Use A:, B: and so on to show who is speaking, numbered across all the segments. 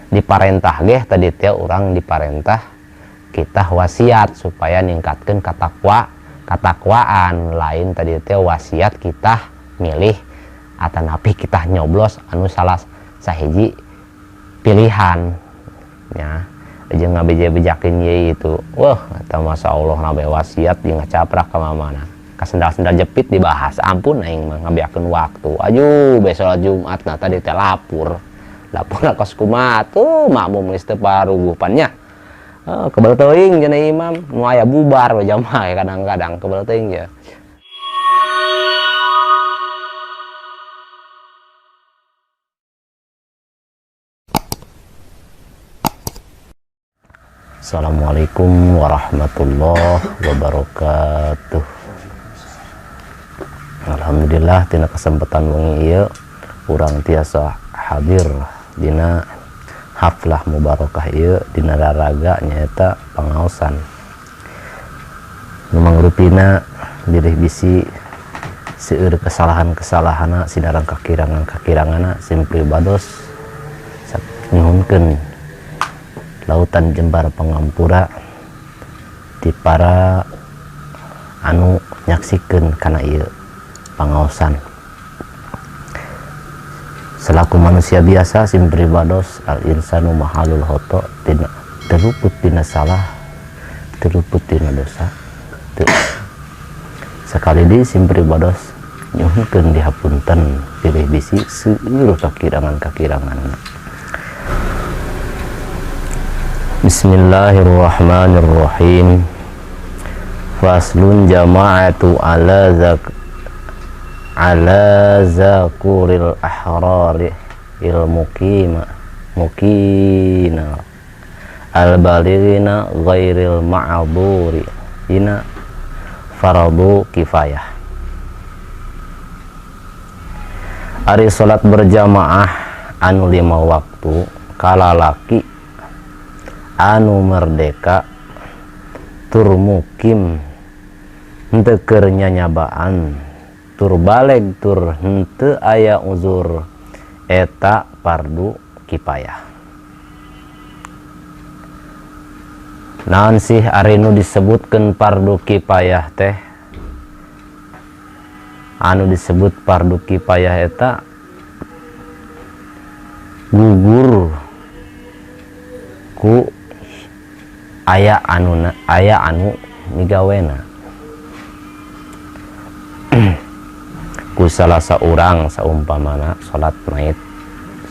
A: Diparentah geh tadi teh urang diparentah kita wasiat supaya ningkatkeun katakwaan, lain tadi teh wasiat kita milih atanapi kita nyoblos anu salah sahiji pilihan nya jeung ngabeje-bejakeun ieu itu. Wah, eta masyaallah nabe wasiat jeung ngacaprak ka mana-mana. Ka sendal-sendal jepit dibahas. Ampun aing mah ngabeakeun waktu. Aduh, besok Jumat nah tadi teh lapor. Lapor kos kumaha tuh makmum geus teu paruguh nya. Kebel teuing cenah imam, nu aya bubar we jamaah kadang-kadang kebel teuing ya. Assalamualaikum warahmatullahi wabarakatuh. Alhamdulillah tina kesempatan wengi ieu urang tiasa hadir dina haflah mubarakah ieu dina raraga nyaeta pangaosan. Nu mangrupina bilih bisi seueur kesalahan-kesalahana sinareng kakirangan-kakiranganna sim pribados nyuhunkeun lautan jembar pangampura ti para anu nyaksikeun kana ieu pangaosan. Selaku manusia biasa sim pribados al insanu mahalul khoto tina terluput tina salah, terluput tina dosa. Teu. Sekali di sim pribados nyuhunkeun dihapunten pilih bisi seueur kakirangan-kakiranganna. Bismillahirrahmanirrahim. Faslun jama'atu ala ala zakuril ahrari il muqima muqina al balighina ghairil ma'duri ina faradu kifayah. Ari salat berjamaah anu 5 waktu kalalaki anu merdeka tur mukim henteu keur nyanyabaan tur baleg tur henteu aya uzur eta fardu kifayah. Naon sih ari nu disebutkeun fardu kifayah teh? Anu disebut fardu kifayah eta gugur ku aya anu aya anu migawena. Ku salah saurang saumpamana salat mait,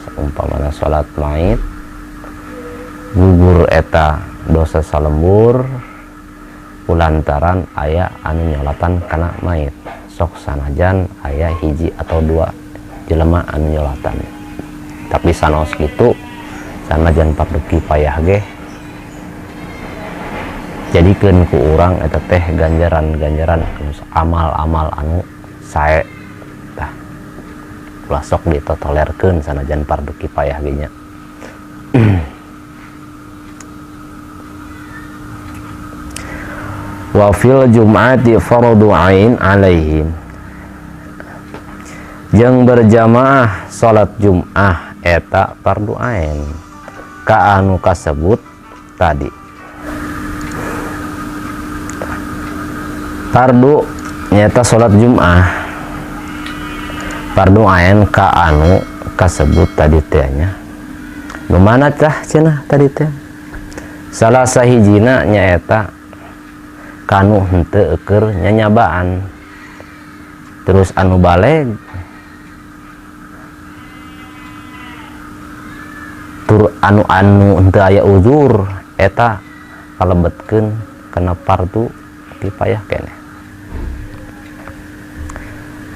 A: saumpamana salat mait gugur eta dosa salembur kulantaran aya anu nyolatan kana mait, sok sanajan aya hiji atau dua jelema anu nyolatan, tapi sanaos kitu sanajan fardu kifayah ge jadikeun ku urang eta teh ganjaran-ganjaran amal-amal anu sae. Tah ulah sok ditotolerkeun sanajan fardu kifayah ge nya. Wa fil jum'ati fardu ain alaihim, jeung berjamaah salat Jum'ah eta fardu ain ka anu kasebut tadi. Fardu nyata salat Jum'ah fardu ain ka anu kasebut tadi teh nya. Nu mana tah cenah tadi teh? Salah sahijina nyaeta kanu henteu keur nyanyabaan, terus anu baleg tur anu-anu henteu aya uzur eta kalebetkeun kana fardu kifayah keneh.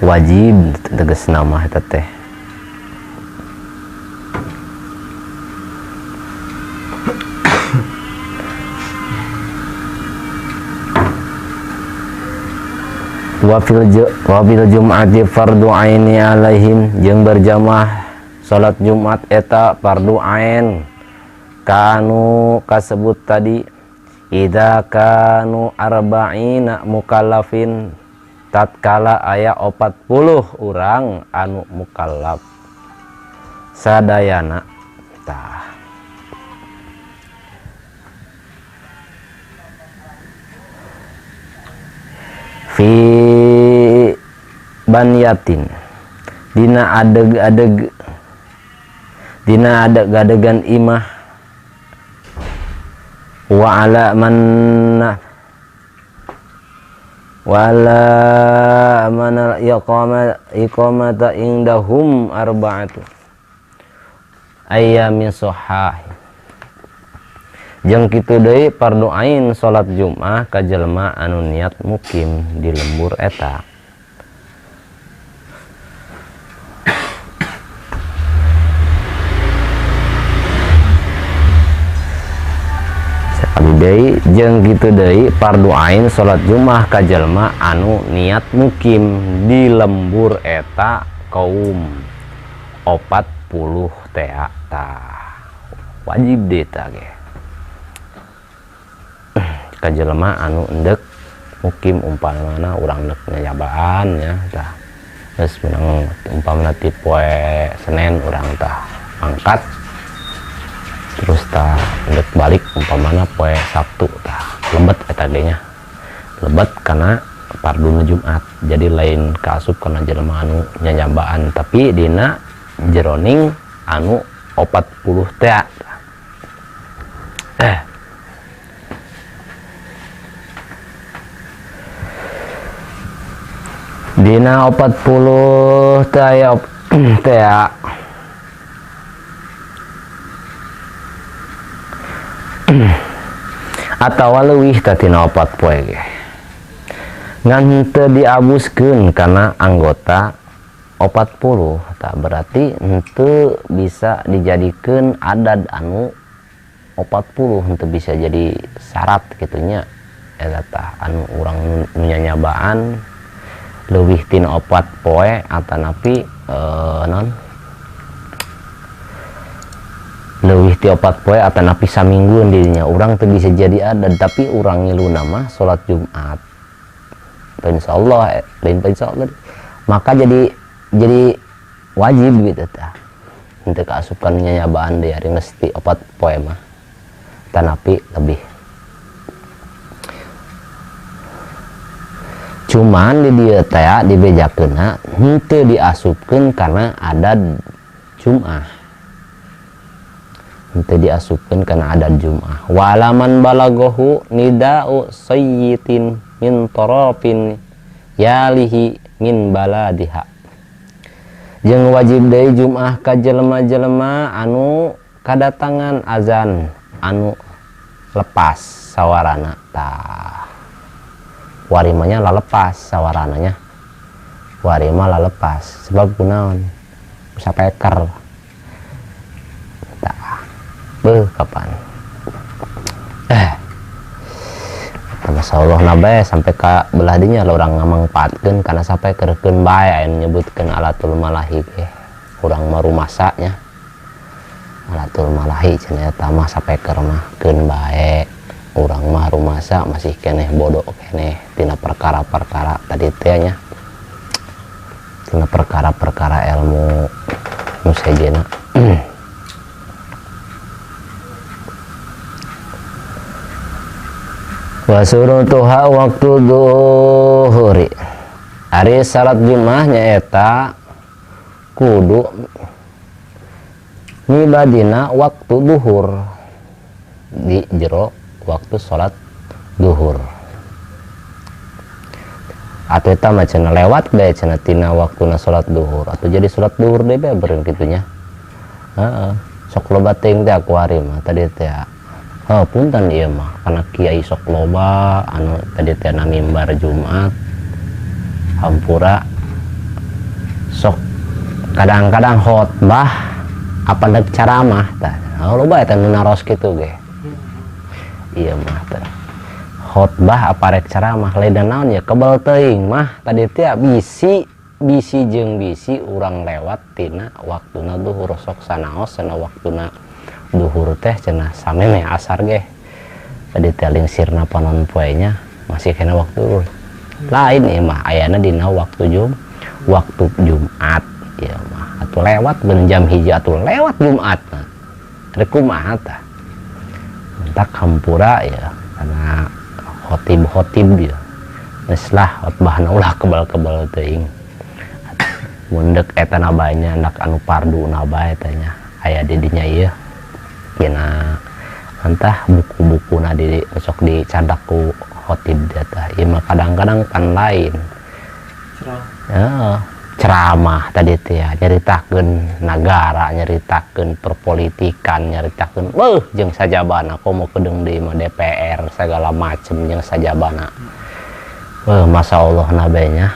A: Wajib tegasna mah eta teh. Wa fil jum'ati fardu aini alaihim, jeung berjamaah salat Jumat eta fardu ain kanu kasebut tadi. Idza kanu arba'ina mukallafin, tatkala aya 40 urang anu mukallaf sadayana. Tah Fi banyatin dina adeg-adeg dina adeg-adegan imah wa ala man wala manal iqamata indahum arba'atu ayyamin sahih. Jeung kitu deui fardu ain salat Jumat ka jelema anu niat mukim di lembur eta. Sakali deui jeung kitu deui fardu ain salat Jumat ka jelema anu niat mukim di lembur eta kaum 40 tea tah wajib deui tah ge ka jelema anu endek mukim umpamana urang endek nyabaan nya tah geus menang umpamana ti poe Senin urang tah angkat terus tah endek balik umpamana poe Sabtu tah lebet eta ge nya lebet kana farduna Jumat jadi lain kaasup kana jelema anu nyanyabaan tapi dina jeroning anu 40 tea. Dina 40 tea tea atawa leuwih ta tina 4 poe ge ngan teu diabuskeun kana anggota 40 tak berarti henteu bisa dijadikeun adad anu 40 henteu bisa jadi syarat kitunya eta tah anu urang nu nyanyabaan leuwih tina 4 poe atanapi non leuwih ti 4 poe atanapi saminggueun dirinya urang teu bisa jadi adad tapi urang ngiluna mah salat Jumat insyaallah lain insyaallah maka jadi wajib gitu tah henteu kaasupan nyanyabaan deui ari geus ti 4 poe mah tanapi lebih. Cuman di dieu teh dibejakeunna henteu diasupkeun kana adad Jumat. Henteu diasupkeun kana adad Jumat. Walaman balagohu nida'u sayyitin min tarafin yalihi min baladiha. Jeung wajib deui Jumat ka jelema-jelema anu kadatangan azan anu lepas sawarana tah. Warimanya lalepas sawarananya. Warima lalepas sebab kunaon? Sapeker. Tah. Beuh kapan? Masyaallah nabe sampai ka belah dinya lah urang ngamangpaatkeun kana sapeker keun bae aya nu nyebutkeun alatul malahi ge. Urang mah rumasa nya. Alatul malahi cenah eta mah sapeker mah keun bae. Urang mah rumasa masih keneh bodoh keneh tina perkara-perkara tadi teh nya. Tina perkara-perkara ilmu nu sejenna. Wa surutuha waktu duhuri. Ari salat Jumat nyaeta kudu ngibadina waktu duhur di jero waktu salat duhur. Atau eta mah cenah lewat bae cenah tina waktuna salat duhur atau jadi salat duhur deui bae beureun kitu nya. Heeh, sok loba teuing teh aku ari mah tadi teh. Heuh punten ieu mah kana kiai sok loba anu tadi teh na mimbar Jumat hampura sok kadang-kadang khotbah apa dek ceramah tah. Oh, loba eta nu naros kitu ge. Ieu mah teh khotbah apa rek ceramah lain naon ya kebel teuing mah tadi teh bisi jeung bisi urang lewat tina waktuna duhur sok sanaos cenah waktuna duhur teh cenah samemeh asar ge tadi teh lingsirna panon poe nya masih kena waktu duhur. Lain ieu mah ayana dina waktu Jumat ieu mah atuh lewat ben jam 1 atuh lewat Jumat nah. Rek kumaha tah entak hampura ya karena khotib-khotib ya Geus lah khotbahna ulah kebal-kebal teuing. Mun deuk eta na bae nya ndak anu parduna bae teh nya. Aya di dinya ieu. Dina entah buku-bukuna di sok dicadak ku khotib dia tah. Ieu mah kadang-kadang pan lain. Ceramah. Ceramah tadi teh ya, nyaritakeun nagara, nyaritakeun perpolitikan, nyaritakeun beuh jeung sajabana komo kedeung deui mah DPR segala macem jeung sajabana. Beuh masyaallah na bae nya.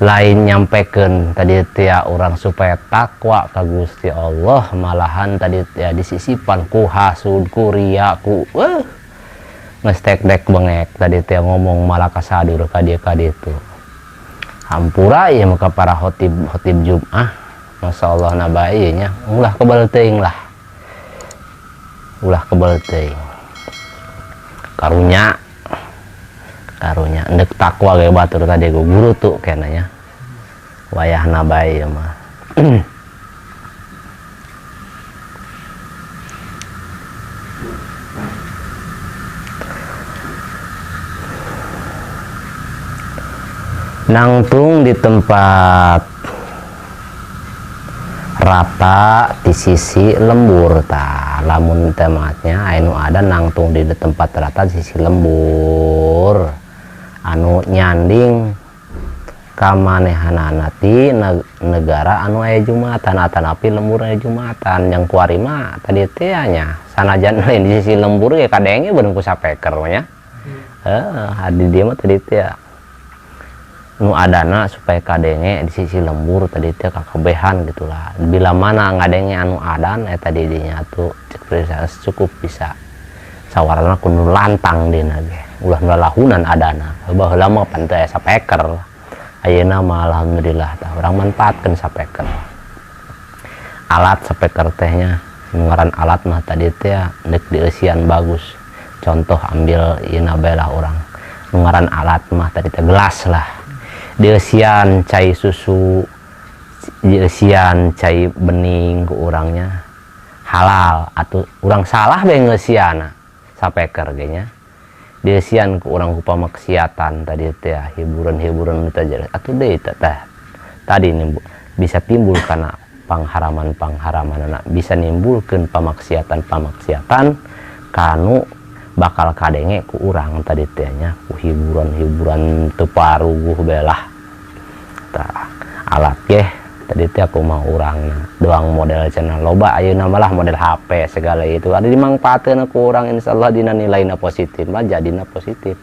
A: Lain nyampekeun tadi teh ya urang supaya takwa ka Gusti Allah, malahan tadi teh ya disisipan ku hasud, ku ria, ku geus tek-dek bengek tadi teh ngomong malah kasadur ka dieu ka ditu. Hampura ieu mah ka para khotib Jum'ah. Masyaallah na bae ieu nya, ulah kebal teuing lah. Ulah kebal teuing. Karunya karunya endek takwa ge batur tadi gu guru tuh kenanya. Wayahna bae ieu mah. Nangtung di tempat rata di sisi lembur ta, lamun tematnya anu ada nangtung di tempat rata di sisi lembur anu nyanding kamanehanana ti negara anu aya Jumatan atanapi lembur aya Jumatan yang kuari mah tadi teh nya sanajan lain di sisi lembur ge kadenge beunang ku sapeker nya. Heeh, di dieu mah tadi teh nu adana supaya kadenge di sisi lembur tadi teh kakabehan gitulah. Bila mana ngadenge anu adan eta di dinya tuh cukup bisa sawarana kudu lantang dina ge ulah ngalahunan adana. Baheula mah pan teh sapeker, ayeuna mah alhamdulillah tah urang manfaatkeun sapeker. Alat sapeker teh nya ngaran alat mah tadi teh deuk dieusian bagus. Contoh ambil ieu bae lah urang ngaran alat mah tadi teh gelas lah. Dieusian cai susu, dieusian cai bening ku urangnya halal atuh urang salah bae ngeusiana sapeker ge nya. Dieusian ku urang ku pamaksiatan tadi teh hiburan-hiburan teh jelas atuh deui teh tadi bisa timbul kana pangharaman-pangharamanana, bisa nimbulkeun pamaksiatan-pamaksiatan kanu bakal kadenge ku urang tadi teh nya, ku hiburan-hiburan teu paruguh belah. Tah alat ge tadi teh aku mah urangna doang model cenah loba ayeuna malah model HP segala itu ada dimangpaatkeun ku urang insyaallah dina nilaina positif mah jadina positif.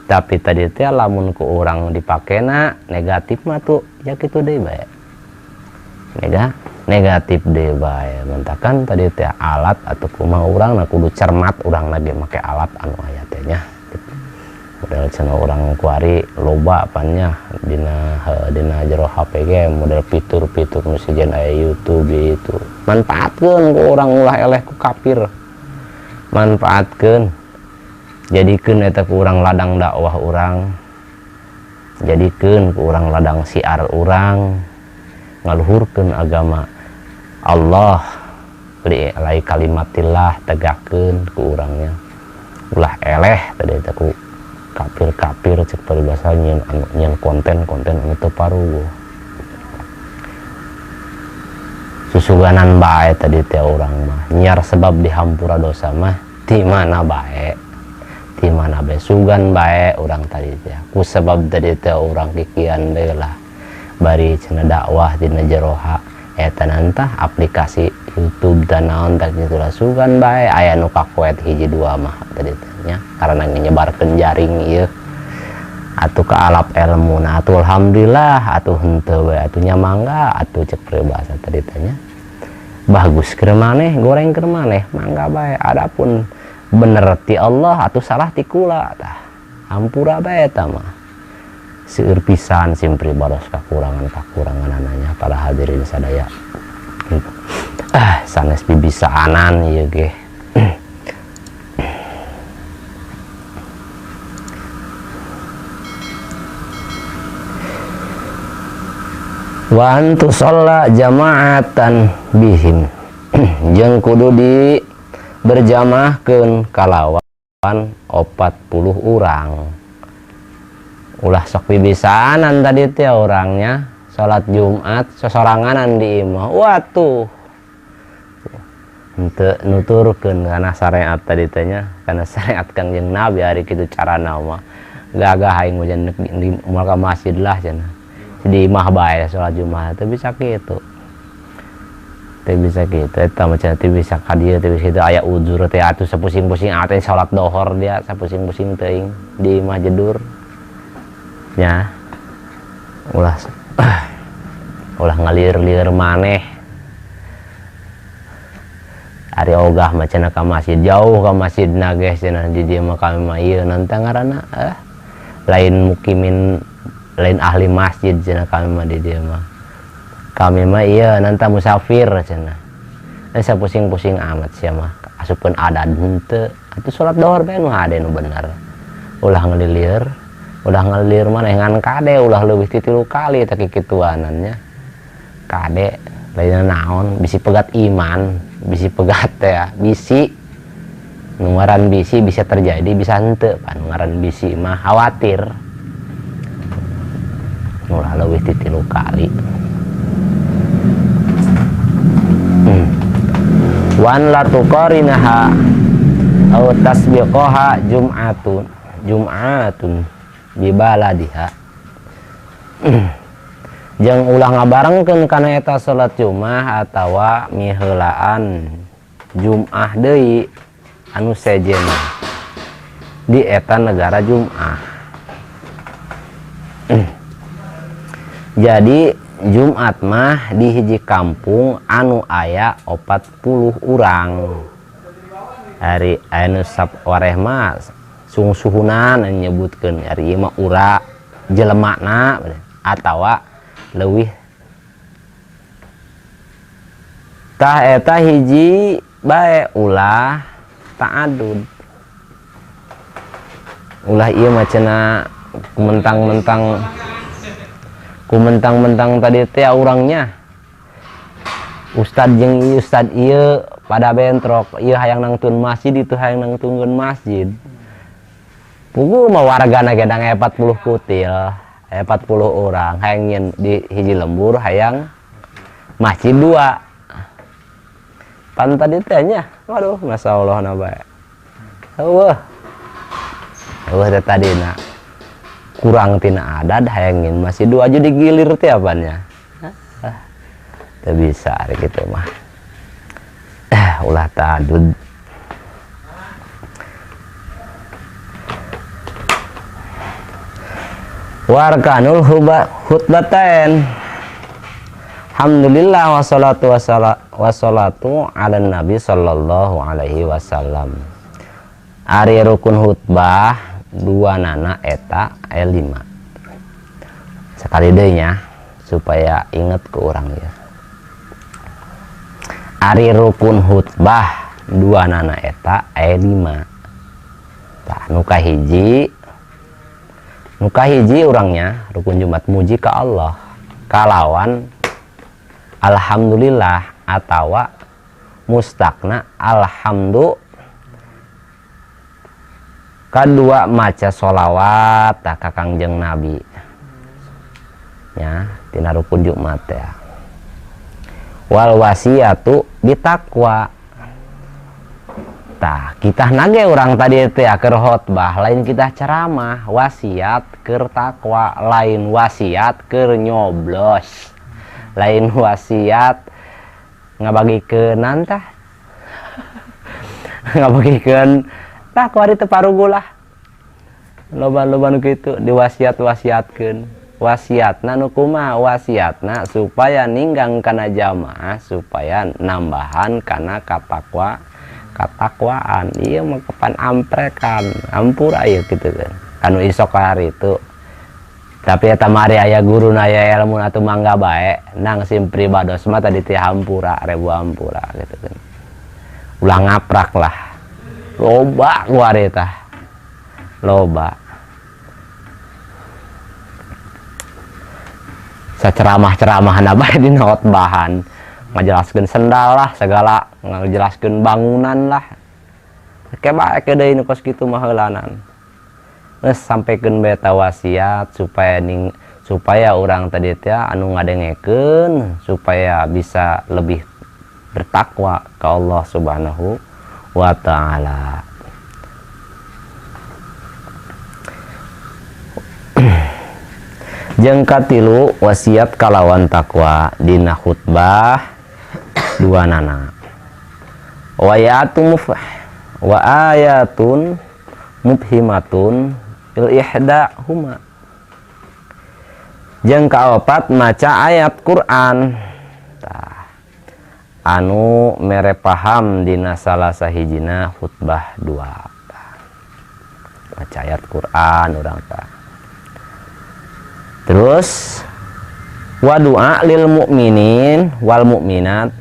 A: Tapi tadi teh lamun ku urang dipakena negatif mah tuh ya kitu deui bae. Negatif deui bae. Mentakan tadi teh alat atau kumaha urang na kudu cermat urang lagi make alat anu aya teh nya. Model cenah urang kuari loba pan nya dina jero HP ge model fitur-fitur nu sejen aya YouTube itu. Manfaatkeun ku urang ulah eleh ku kafir. Manfaatkeun. Jadikeun eta ku urang ladang dakwah urang. Jadikeun ku urang ladang siar urang. Ngaluhurkeun agama Allah li kalimatillah tegakeun ku urangnya. Ulah eleh tadi teh ku kafir-kafir cek paribasa nyieun anu nyieun konten-konten anu teu paruguh. Susuganan bae tadi teh urang mah nyiar sebab dihampura dosa mah ti mana bae, ti mana bae sugan bae urang tadi teh ku sebab tadi teh urang kikian deui lah bari cenah dakwah dina jero eta nantah aplikasi YouTube dan naon tak gitulah sugan bae aya nu kakoet hiji dua mah tadi teh nya karena nyebarkeun jaring ieu atuh ka alap ilmu na atuh alhamdulillah atuh henteu we atuh nya mangga atuh cek peribahasa tadi teh nya bagus keur maneh goreng keur maneh mangga bae adapun bener ti Allah atuh salah ti kula tah hampura bae eta mah seueur pisan simpri baros kakurangan-kakuranganananya para hadirin sadaya. Sanes bibisaanan ieu ge. Wa antu sholla jama'atan bihim. Jeung kudu di berjamaahkeun kalawan 40 urang. Ulah sok bibisanan tadi teh orangnya salat Jumat sosoranganan di imah. Watuh. Henteu nuturkeun kana syariat tadi teh nya, kana syariat Kangjeng Nabi ari kitu carana mah. Gagah aing mah cenah di moal ka masjid lah cenah. Di imah bae salat Jumat teu bisa kitu. Teu bisa kitu eta mah cenah teu bisa ka dieu teu bisa kitu aya uzur teh atuh sapusing-pusing atuh salat dohor dia sapusing-pusing teuing di imah jedur. Nya. Ulah ulah ngalir-lir maneh. Ari ogah mah cenah ka masjid jauh ka masjidna ge cenah di dieu mah kami mah ieu nantang ngaranna lain mukimin lain ahli masjid cenah kami mah di dieu mah. Kami mah ieu nantang musafir cenah. Sapusing-pusing amat sia mah asupkeun adat henteu. Atuh salat dohor bae nu hade nu bener. Ulah ngalilir, ulah ngalilir maneh ngan kade ulah leuwih ti 3 kali teh kikituanan nya. Kade lain naon bisi pegat iman, bisi pegat teh ya, bisi nu ngaran bisi bisa terjadi bisa henteu pan nu ngaran bisi mah khawatir. Ulah leuwih ti 3 kali. Wan la tuqarinaha au tasbiqaha jum'atun jum'atun bibaladiha. Jeung ulah ngabarengkeun kana eta salat Jumat atawa miheulaan Jum'ah deui anu sejenna di eta negara Jum'ah. Jadi Jumat mah di hiji kampung anu aya 40 urang. Ari anu wareh mah sungsuhunan nyebutkeun ari ieu mah ura jelemana atawa leuwih. Tah eta hiji bae ulah ta'adud. Ulah ieu mah cenah kumentang-mentang tadi teh urangnya. Ustad jeung ieu ustad ieu pada bentrok, ieu hayang nangtun masjid itu hayang nangtungkeun masjid. Puguh mah wargana ge dang 40 kutil, 40 orang hayang nyeun di hiji lembur hayang masjid 2. Pan tadi teh nya, waduh masyaallah na bae. Eueuh. Eueuh teh tadina. Kurang tina adad hayang nyeun masjid 2 aja digilir teh apanya. Teu bisa ari kitu mah. Ulah tadud. Warkanul khutbatain. Alhamdulillah wassalatu wassalatu ala nabi sallallahu alaihi wasallam. Ari rukun khutbah dua nana eta aya 5. Sekali deui nya supaya inget ke urang ya. Ari rukun khutbah dua nana eta aya 5. Tah nu kahiji, nu kahiji urangnya rukun Jumat muji ka Allah kalawan alhamdulillah atawa mustakna alhamdu. Kadua maca sholawat tah ka Kangjeng Nabi nya tina rukun Jumat ya. Wal wasiyatu bitaqwa. Tah kita nage urang tadi teh keur khotbah lain kita ceramah, wasiat keur takwa, lain wasiat keur nyoblos, lain wasiat ngabagikeun tah. Ngabagikeun tah kuari teu parugu lah. Loba-loba nu kitu diwasiat-wasiatkeun. Wasiatna nu kumaha? Wasiatna supaya ninggang kana jamaah, supaya nambahan kana katakwa, katakwaan. Ieu mah kapan amprekan, ampura ieu kitu kan. Kanu isok hari itu. Tapi eta mari aya guru aya ilmu atuh mangga bae, nang sim pribados mah tadi teh hampura, rebu hampura gitu kan. Ulah ngaprak lah. Loba kuari tah. Loba. Saceramah-ceramah bae dina khotbahan. Ngajelaskeun sendal lah segala, ngajelaskeun bangunan lah. Ke bae ke deui nu kos kitu mah heulanan. Geus sampaikeun bae ta wasiat supaya ning supaya orang tadi teh anu ngadengekeun supaya bisa lebih bertakwa ke Allah Subhanahu wa taala. Jeung katilu wasiat kalawan takwa dina khutbah dua nana. Wa ayatun mubhimatun fil ihda huma. Jeung kaopat maca ayat Quran. Tah anu mere paham dina salah sahijina khutbah dua. Tah maca ayat Quran urang tah. Terus wa du'a lil mukminin wal mukminat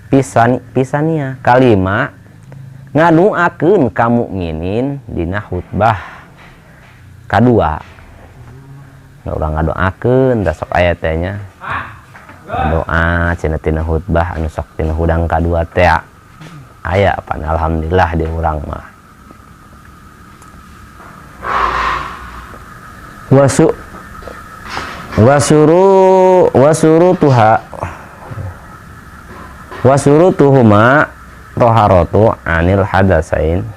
A: pisan pisania kalima ngaduakeun ka mukminin dina khutbah kadua. Urang ngadoakeun da sok aya teh nya. Doa cenah tina khutbah anu sok tina hudang kadua teh aya pan alhamdulillah di urang mah. Wasuru wasurutuhuma toharotu anil hadasain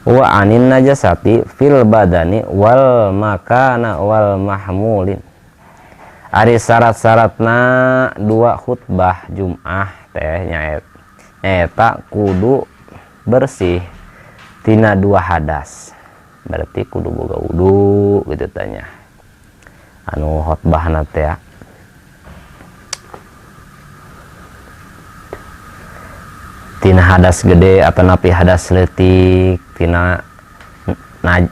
A: wa anin najasati fil badani wal makana wal mahmulin. Ari syarat-syaratna dua khutbah Jum'ah teh nyaeta kudu bersih tina dua hadas. Berarti kudu boga wudu gitu tanya. Anu khutbahna teh tina hadas gede atau napi hadas leutik tina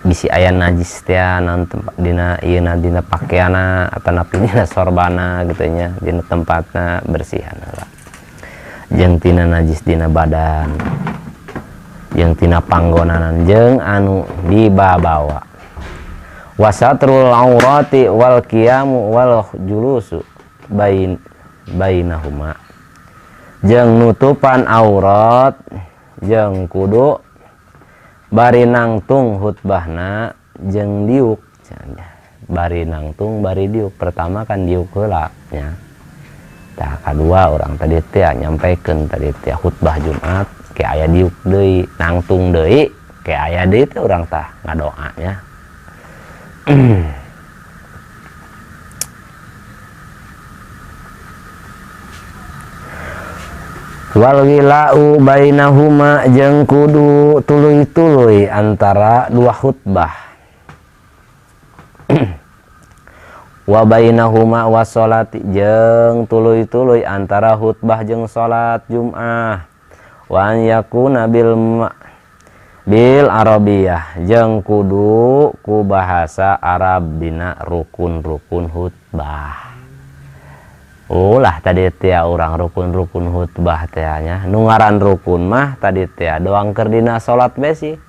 A: bisi aya najis teh naon dina ieu dina pakaianna atau napi dina sorbana gitu nya dina tempatna bersihan lah. Jeung tina najis dina badan jeung tina panggonanan jeung anu dibabawa. Wasatrul aurati wal qiyamu wal julusu bainahuma. Jeung nutupan aurat jeung kudu bari nangtung khutbahna jeung diuk. Bari nangtung bari diuk, pertama kan diuk heula nya. Tah kadua urang tadi teh nyampaikeun tadi teh khutbah Jumat ke aya diuk deui, nangtung deui ke aya deui teh urang tah ngadoa nya. Wal wila'u bainahuma jeung kudu tuluy-tuluy antara dua khutbah. Wa bainahuma wa sholati jeung tuluy-tuluy antara khutbah jeung salat Jum'ah. Wa an yakuna bil arabiyah jeung kudu ku bahasa Arab dina rukun-rukun khutbah. Ulah tadi teh urang rukun-rukun khutbah teh nya. Nu ngaran rukun mah tadi teh doang keur dina salat bae sih.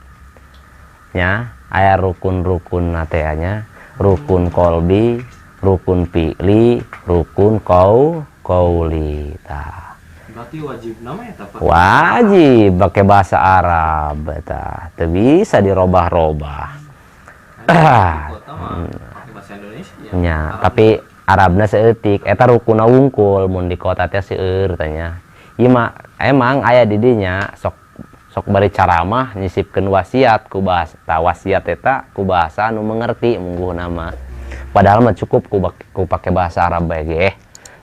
A: Nya, aya rukun-rukunna teh nya, rukun qalbi, rukun fi'li, rukun qauli tah.
B: Berarti wajib nama eta Pak?
A: Wajib pakai bahasa Arab tah. Teu bisa dirobah-robah.
B: Kota mah pakai bahasa Indonesia.
A: Nya, tapi Arabna seeutik eta rukunna wungkul mun di kota teh seueur tanya. Ieu mah emang aya di dinya sok sok bari caramah nyisipkeun wasiat ku bahasa wasiat eta ku bahasa anu mengerti mungguhna mah. Padahal mah cukup ku pake bahasa Arab bae ge.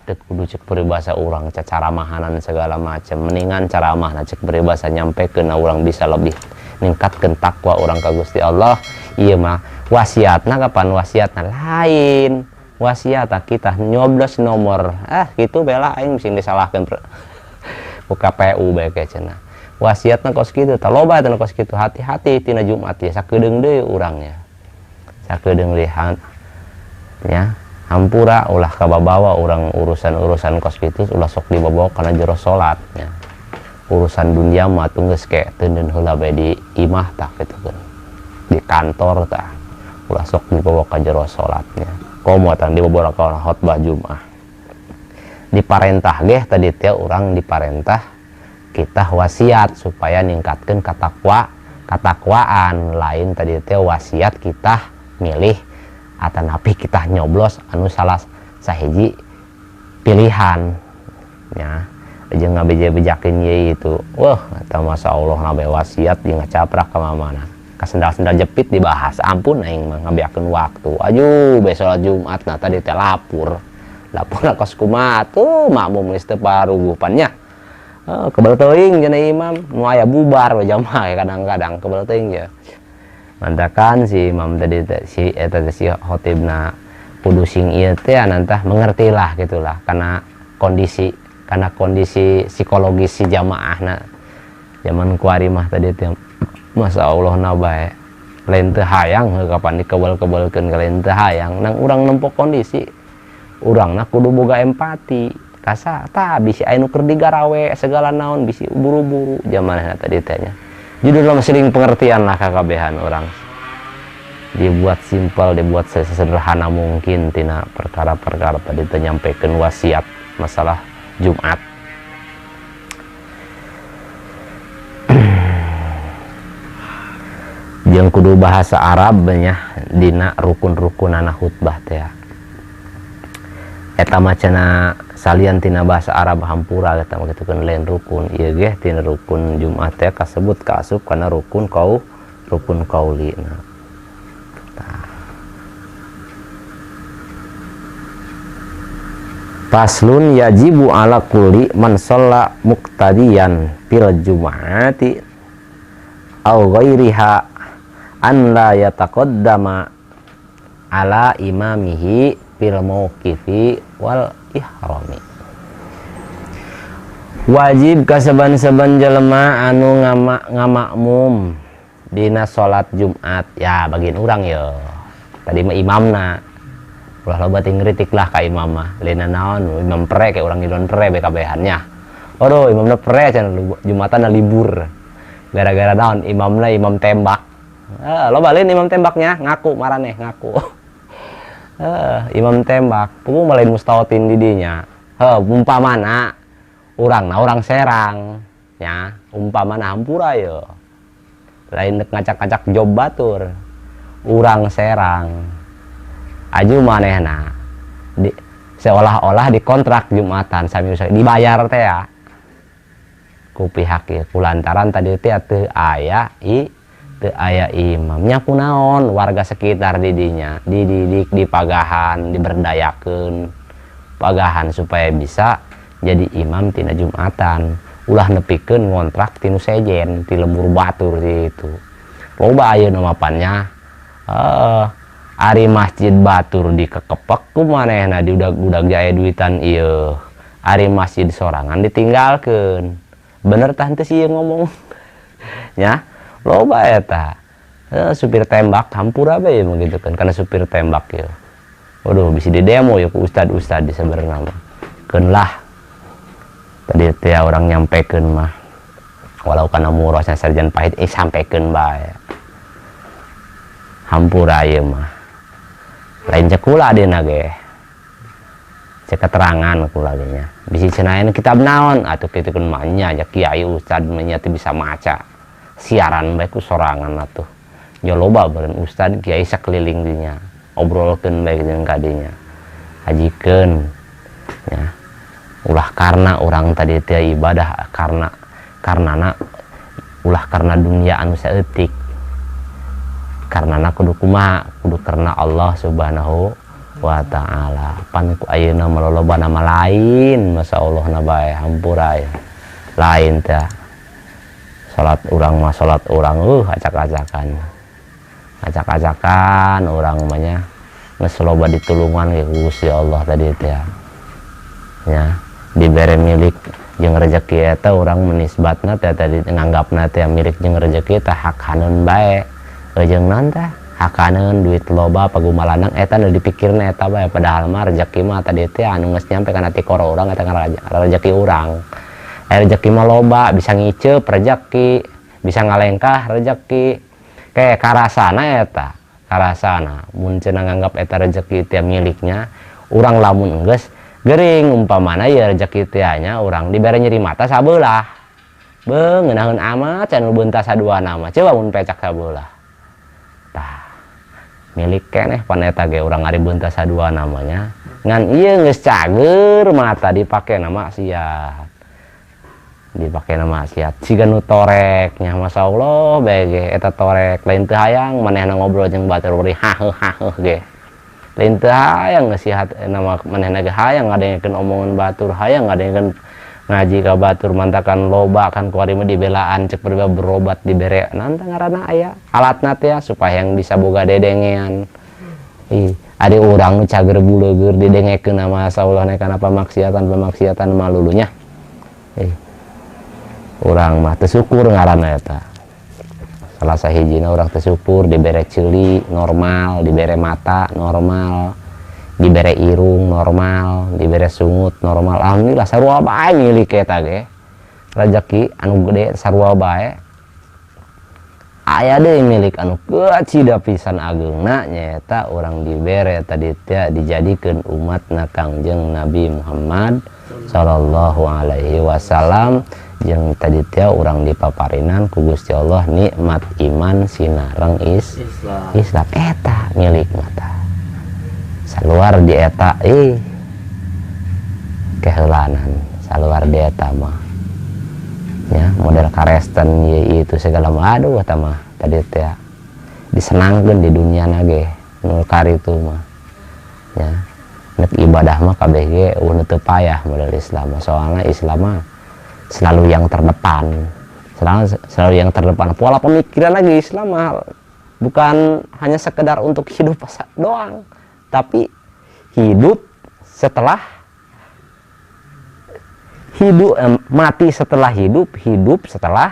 A: Teu kudu cek peribahasa urang cacaramahanan segala macam. Mendingan caramahna cek peribahasa nyampekeun urang bisa lebih ningkatkeun takwa urang ka Gusti Allah. Ieu mah wasiatna kapan wasiatna lain. Wasiat kita nyoblos nomor gitu bela aing sing disalahkeun ku KPU bae ke cenah. Wasiatna kos kitu tah loba teh kos kitu, hati-hati tina Jumat ya sakedeung deui urangnya. Sakedeung deui nya hampura ulah kababawa urang urusan-urusan kos kitu ulah sok dibawa kana jero salat nya. Urusan dunia mah teu geus ke teuneun heula bae di imah tah kitu kan. Di kantor tah ulah sok dibawa ka jero salatnya. Komo tang dibawa ka khotbah Jumat. Diparentah geh tadi teh urang diparentah kita wasiat supaya ningkatkeun katakwa Katakwaan lain tadi teh wasiat kita milih atanapi kita nyoblos anu salah sahiji pilihan nya jeung ngabeja-bejakeun ieu itu. Wah, eta Masya Allah nabe wasiat jeung ngacaprak ka mana-mana. Kasendal-sendal jepit dibahas. Ampun aing mah ngabeakeun waktu. Aduh, besok Jumat nah tadi teh lapor. Lapor kos kumaha tuh makmum geus teu paruguh pan nya. Kebel teuing cenah imam, nu aya bubar we jamaah kadang-kadang kebel teuing ya. Mantakan si imam tadi teh si eta teh si khotibna kudu sing ieu teh anantah mengertilah gitulah karena kondisi psikologis si jamaahna. Zaman kuari mah tadi teh Masya Allah na bae. Lain teu hayang heuh kapan dikebel-kebelkeun ke lain teu hayang nang urang nempok kondisi. Urangna kudu boga empati. Kasa tah bisi aya nu keur digarawe segala naon bisi buru-buru zamanna tadi teh nya. Judulna mah siling pengertian lah kakabehan urang. Dibuat simpel, dibuat sesederhana mungkin tina perkara-perkara tadi teh nyampekeun wasiat masalah Jumat. Jeung kudu bahasa Arab nya dina rukun-rukunana khutbah teh. Eta mah cenah salian tina bahasa Arab hampura eta mah kitu keun lain rukun ieu ge tina rukun Jumat teh kasebut kaasup kana rukun kau rukun kauli. Nah. Faslun yajibu ala kulli man shalla muqtadiyan fil jum'ati aw ghairiha an la yataqaddama ala imamihi fil mauqifi wal ihrami. Wajib kasaban-saban jelema anu ngamakmum dina salat Jumat. Ya bagian urang ya. Tadi mah imamna. Ulah loba ting ngritik lah ka imam mah. Lain naon imam pre kayak urang ngidon pre BKB-annya. Waduh imamna pre cenah Jumatan libur. Gara-gara naon imamna imam tembak. Loba lain imam tembaknya ngaku maraneh ngaku. Imam tembak, pugu malain mustawatin didinya. Heuh, umpamana urangna urang Serang, nya, umpamana hampura ye. Lain dek ngacak-ngacak job batur. Urang Serang. Aju manehna di, seolah-olah dikontrak Jumatan sami dibayar teh ya. Ku pihak ieu kulantaran tadi teh teu aya i teu aya imamnya kunaon warga sekitar didinya dididik dipagahan diberdayakeun pagahan supaya bisa jadi imam tina Jumatan ulah nepikeun ngontrak tinu sejen ti lembur batur itu loba ayeuna mapannya ari masjid batur dikekepek ku manehna diudag-udag jaya duitan ieu ari masjid sorangan ditinggalkeun bener tah henteu sih ngomong nya loba eta supir tembak hampura bae begitu kan karena supir tembak ya. Waduh bisa di demo ya ku ustad-ustad di sebenarnya mah. Keun lah. Tadi teh orang nyampekeun mah. Walau kana murasna sarjan pahit sampekeun bae. Hampura ieu mah. Lain cek kula dina ge. Cek keterangan kula ge nya. Bisi cenah kitab naon atuh kitu keun mah nya ja kiai ustad mah nya teu bisa maca. Siaran bae ku sorangan atuh. Nya loba beureun ustad kiai sakeliling dinya. Obrolkeun bae jeung kadinya. Hajikeun nya. Ulah karena urang tadi teh ibadah karena karenana ulah karena dunia anu saeutik. Karenana kudu kumaha? Kudu karena Allah Subhanahu wa taala. Pan ku ayeuna mah lolobana mah lain, masyaallah na bae hampura ya. Lain teh. Salat urang mah salat urang acak-acakan. Acak-acakan urang mah nya geus loba ditulungan ge ku Gusti Allah tadi teh. Nya dibere milik jeung rejeki eta urang menisbatna teh tadi nganggapna teh milik jeung rejeki teh hak haneun bae. Jeung naon teh? Hak haneun duit loba pagumalanang eta nu dipikirna eta bae padahal mah rejeki mah tadi teh anu geus nyampe kana tikoro urang eta rejeki urang. Rejeki mah loba bisa ngiceup rejeki, bisa ngalengkah rejeki. Kayak karasana eta, karasana mun cenah nganggap eta rejeki teh miliknya, urang lamun geus gering umpamana ieu rejeki teh nya urang dibere nyeri mata sabelah. Beuh ngeunaheun amat can nu beuntas saduana mah. Coba mun pecak sabelah. Tah. Milik keneh pan eta ge urang ari beuntas saduana mah nya. Ngan ieu geus cager mata dipake na maksiat. Dipake na maksiat. Siga nu torek nya masyaallah bae ge eta torek lain teu hayang manehna ngobrol jeung batur bari haheuh haheuh ge. Lain teu hayang nasihat nama manehna ge hayang ngadengekeun omongan batur, hayang ngadengekeun ngaji ka batur mantakan loba kan kuari mah dibelaan cek berobat dibere nanta ngaranna aya alatna teh supaya yang bisa boga dedengean. Ih, ade urang nu cager buleugeur didengekeun masyaallah nek kana pamaksiatan-pamaksiatan malulunya. Ih. Urang mah teu syukur ngaranna eta. Salah sahijina urang teu syukur dibere ceuli normal, dibere mata normal, dibere irung normal, dibere sungut normal. Alhamdulillah sarua bae milik eta ge. Rejeki anu gede sarua bae. Aya deui milik anu kecida pisan ageungna nyaeta urang dibere tadi teh dijadikeun umatna Kangjeng Nabi Muhammad sallallahu alaihi wasallam jeung tadi teh urang dipaparinan ku Gusti Allah nikmat iman sinareng
B: Islam.
A: Islam eta milik mata. Saluar di eta ih keheulanan saluar di eta mah ya model karesten ieu itu segala mah aduh eta mah tadi teh disenangkeun di dunia na ge nu karitu mah ya nek ibadah mah kabeh ge eueuh teu payah model Islam mah soalna Islam mah selalu yang terdepan, selalu yang terdepan pola pemikiran lagi Islam mah bukan hanya sekedar untuk hidup doang, tapi hidup setelah hidup, mati setelah hidup, hidup setelah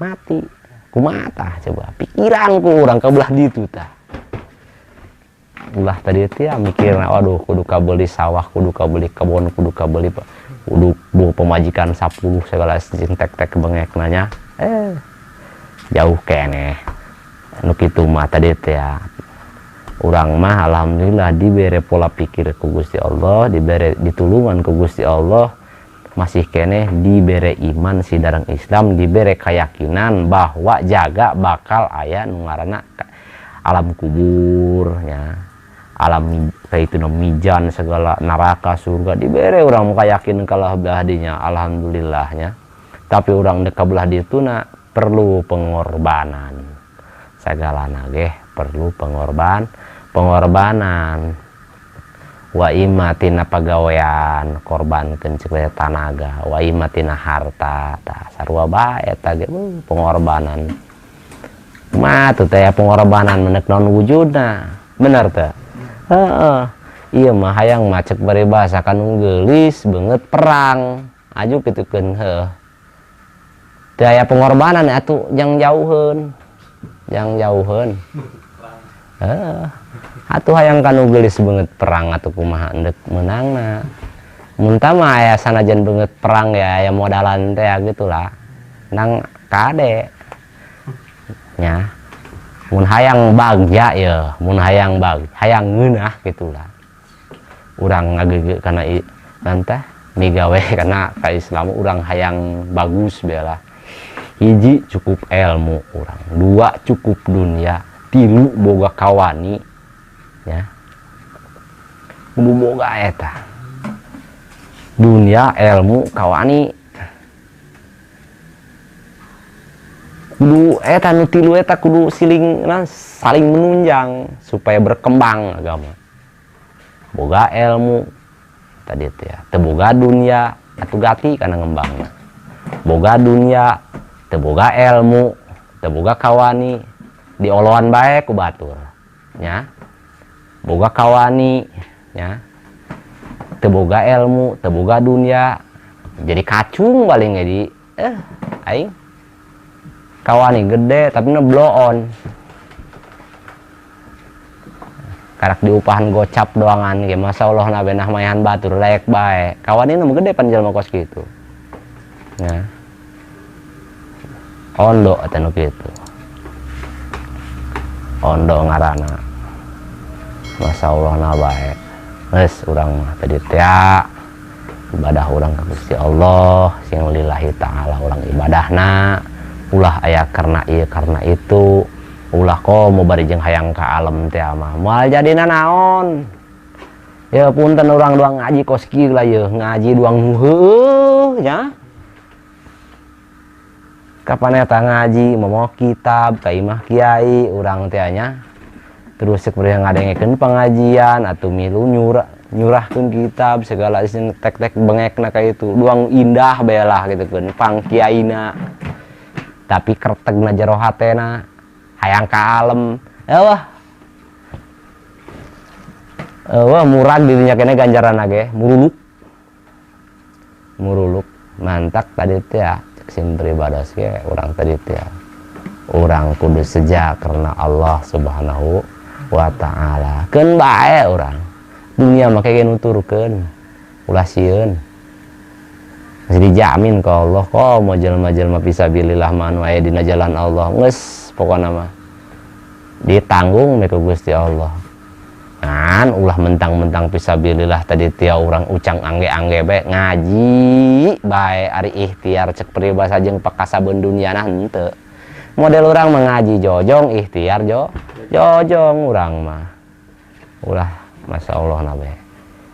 A: mati. Kumaha tah coba pikiranku urang ka belah ditu tah. Ulah tadi teh ya, mikirna waduh kudu kabeli sawah, kudu kabeli kebon, kudu kabeli kudu bu pemajikan 10 segala jeung tek-tek bengek nanya. Jauh keneh. Nu kitu mah tadi teh ya. Urang mah alhamdulillah dibere pola pikir ku Gusti Allah, dibere ditulungan ku Gusti Allah, masih keneh dibere iman sidareng Islam, dibere keyakinan bahwa jaga bakal aya nu ngaranna alam kubur nya, alam kayak itu mizan segala neraka surga dibere urang muka yakin kalah belah dinya alhamdulillahnya. Tapi urang dek ka belah dituna perlu pengorbanan, sagalana ge perlu pengorbanan. Wa imma tina pagawean korbankeun cek tanaga, wa imma tina harta tah sarua bae eta ge pengorbanan. Mah tuh teh pengorbanan menek naon wujudna, bener teh? Heeh. Ieu mah hayang mah cek bari bahasa kanu geulis beungeut perang aju kitukeun heuh. Teu aya pengorbanan atuh jang jauheun. Jang jauheun. Heeh. Atuh hayang kanu geulis beungeut perang atuh kumaha endek meunangna. Mun tah mah aya sanajan beungeut perang ya aya modalan teh ya gitulah. Nang kade. Nya. Mun hayang bagja ya, mun hayang bag, hayang ngeunah gitulah. Urang ngageugeuk kana nantah migawe kana ka Islam urang hayang bagus bela. Hiji cukup ilmu urang, dua cukup dunia, tilu boga kawani ya. Kudu boga eta. Dunia, ilmu, kawani. Kudu eta nu tilu eta kudu siling, nah, saling menunjang supaya berkembang agama. Boga ilmu tadi teh ya, teu boga dunia atuh gati kana ngembangna. Boga dunia, teu boga ilmu, teu boga kawani, dioloan bae ku batur nya. Boga kawani nya, teu boga ilmu, teu boga dunia, jadi kacung paling jadi aing kawani gede tapi nebloon. Karak diupahan gocap doangan ge masyaallah na benah mayahan batur layak bae. Kawani nu gede pan jelema kos kitu. Nya. Ondo eta nu kitu. Ondo ngaranna. Masyaallah na bae. Geus urang mah tadi teh Ibadah urang ka Gusti Allah sing lillahi ta'ala urang ibadahna, ulah aya karena ieu karena itu, ulah komo bari jeung hayang ka alam teh mah moal jadina naon. Ya punten urang doang ngaji kos kieu lah yeuh, ngaji doang heueuh nya. Kapan eta ngaji mawa kitab ka imah kiai urang teh nya. Terus cek bari ngadengekeun pengajian atuh milu nyurahkeun kitab segala sing tek-tek bengekna ka itu doang indah bae lah gitu keun pang kiaina. Tapi kertegna jero hatena hayang ka alem. Eueuh. Wah murag dirinya kene ganjaran ge muruluk. Muruluk mantak tadi teh ya cek sim pribados ge urang tadi teh ya. Urang kudu seja karena Allah Subhanahu wa ta'ala. Keun bae urang. Dunia mah kege nuturkeun. Ulah sieun. Masih dijamin ku Allah komo jelema-jelema fisabilillah mah anu aya dina jalan Allah. Geus pokona mah ditanggung we ku Gusti Allah. Ngan ulah mentang-mentang fisabilillah tadi tia urang ucang angge-angge bae ngaji bae ari ikhtiar cek peribahasa jeung pakasabeun duniana henteu. Model urang mah ngaji jojong ikhtiar jojong urang mah. Ulah masyaallah na bae.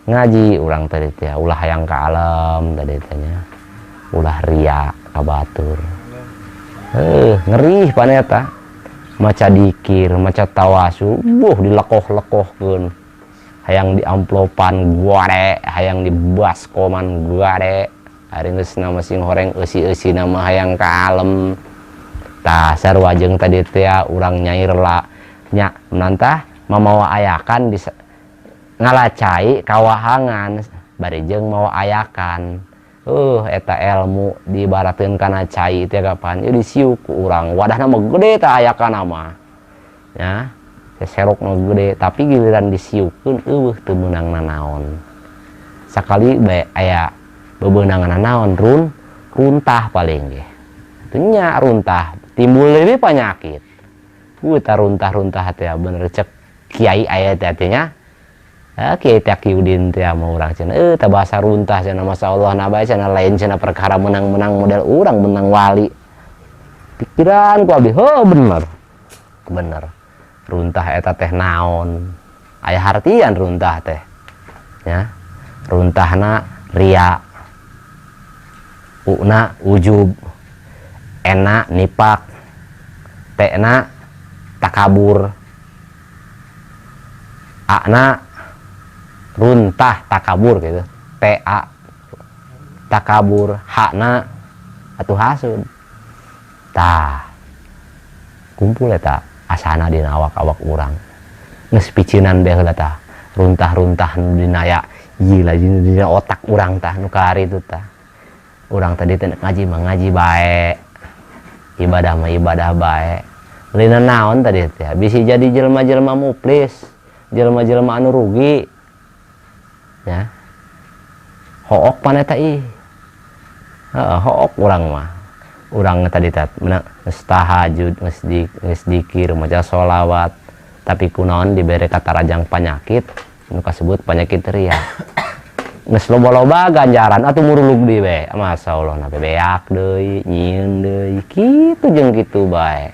A: Ngaji urang tadi tia ulah hayang ka alam tadi teh nya. Ulah ria ka batur. Ngeri paneta. Maca dikir, maca tawasul, buh dilekoh-lekohkeun. Hayang diamplopan guare, hayang dibaskoman guare. Ari geus nama sing horeng eusi-eusi nama hayang ka alem. Tah sarua jeung tadi teh urang nyair la nya menantah mamawa ayakan di ngalacai kawahangan bari jeung mawa ayakan. Eta ilmu diibarateun kana cai teh kapan ieu disiuk ku urang wadahna mah gede tah ayakan mah nya seserok mah gede tapi giliran disiukkeun eueuh teu meunang nanaon sakali bae aya bebeunangan nanaon runtah paling ge teu nya runtah timbul deui penyakit tah runtah-runtah teh bener cek kiai aya teh teh nya. Kiai Taqiyuddin teh mah urang cenah teh bahasa runtah cenah masyaallah na bae cenah lain cenah perkara menang-menang model urang menang wali. Pikiran ku abdi heuh bener. Bener. Runtah eta teh naon? Aya hartian runtah teh. Ya. Runtahna ria. Una ujub. Ena nipak. Tekna takabur. Akna runtah takabur gitu. T A takabur, hakna atuh hasud. Tah kumpul eta asana dina awak-awak urang. Geus picinan bae heula tah. Runtah-runtah nu dina aya ieu lah dina otak urang tah nu kamari itu tah. Urang tadi teh ngaji mah ngaji bae. Ibadah mah ibadah bae. Lina naon tadi teh bisi jadi jelema-jelema muflis, jelema-jelema anu rugi. Ya. Hook paneta ih. Heeh, hook urang mah. Urang tadi teh menang geus tahajud, geus dikir, maca sholawat, tapi kunaon dibere katarajang penyakit nu kasebut penyakit ria. Geus loba-loba ganjaran atuh murulug deui bae. Masyaallah na beak deui, nyieun deui, kitu jeung kitu bae.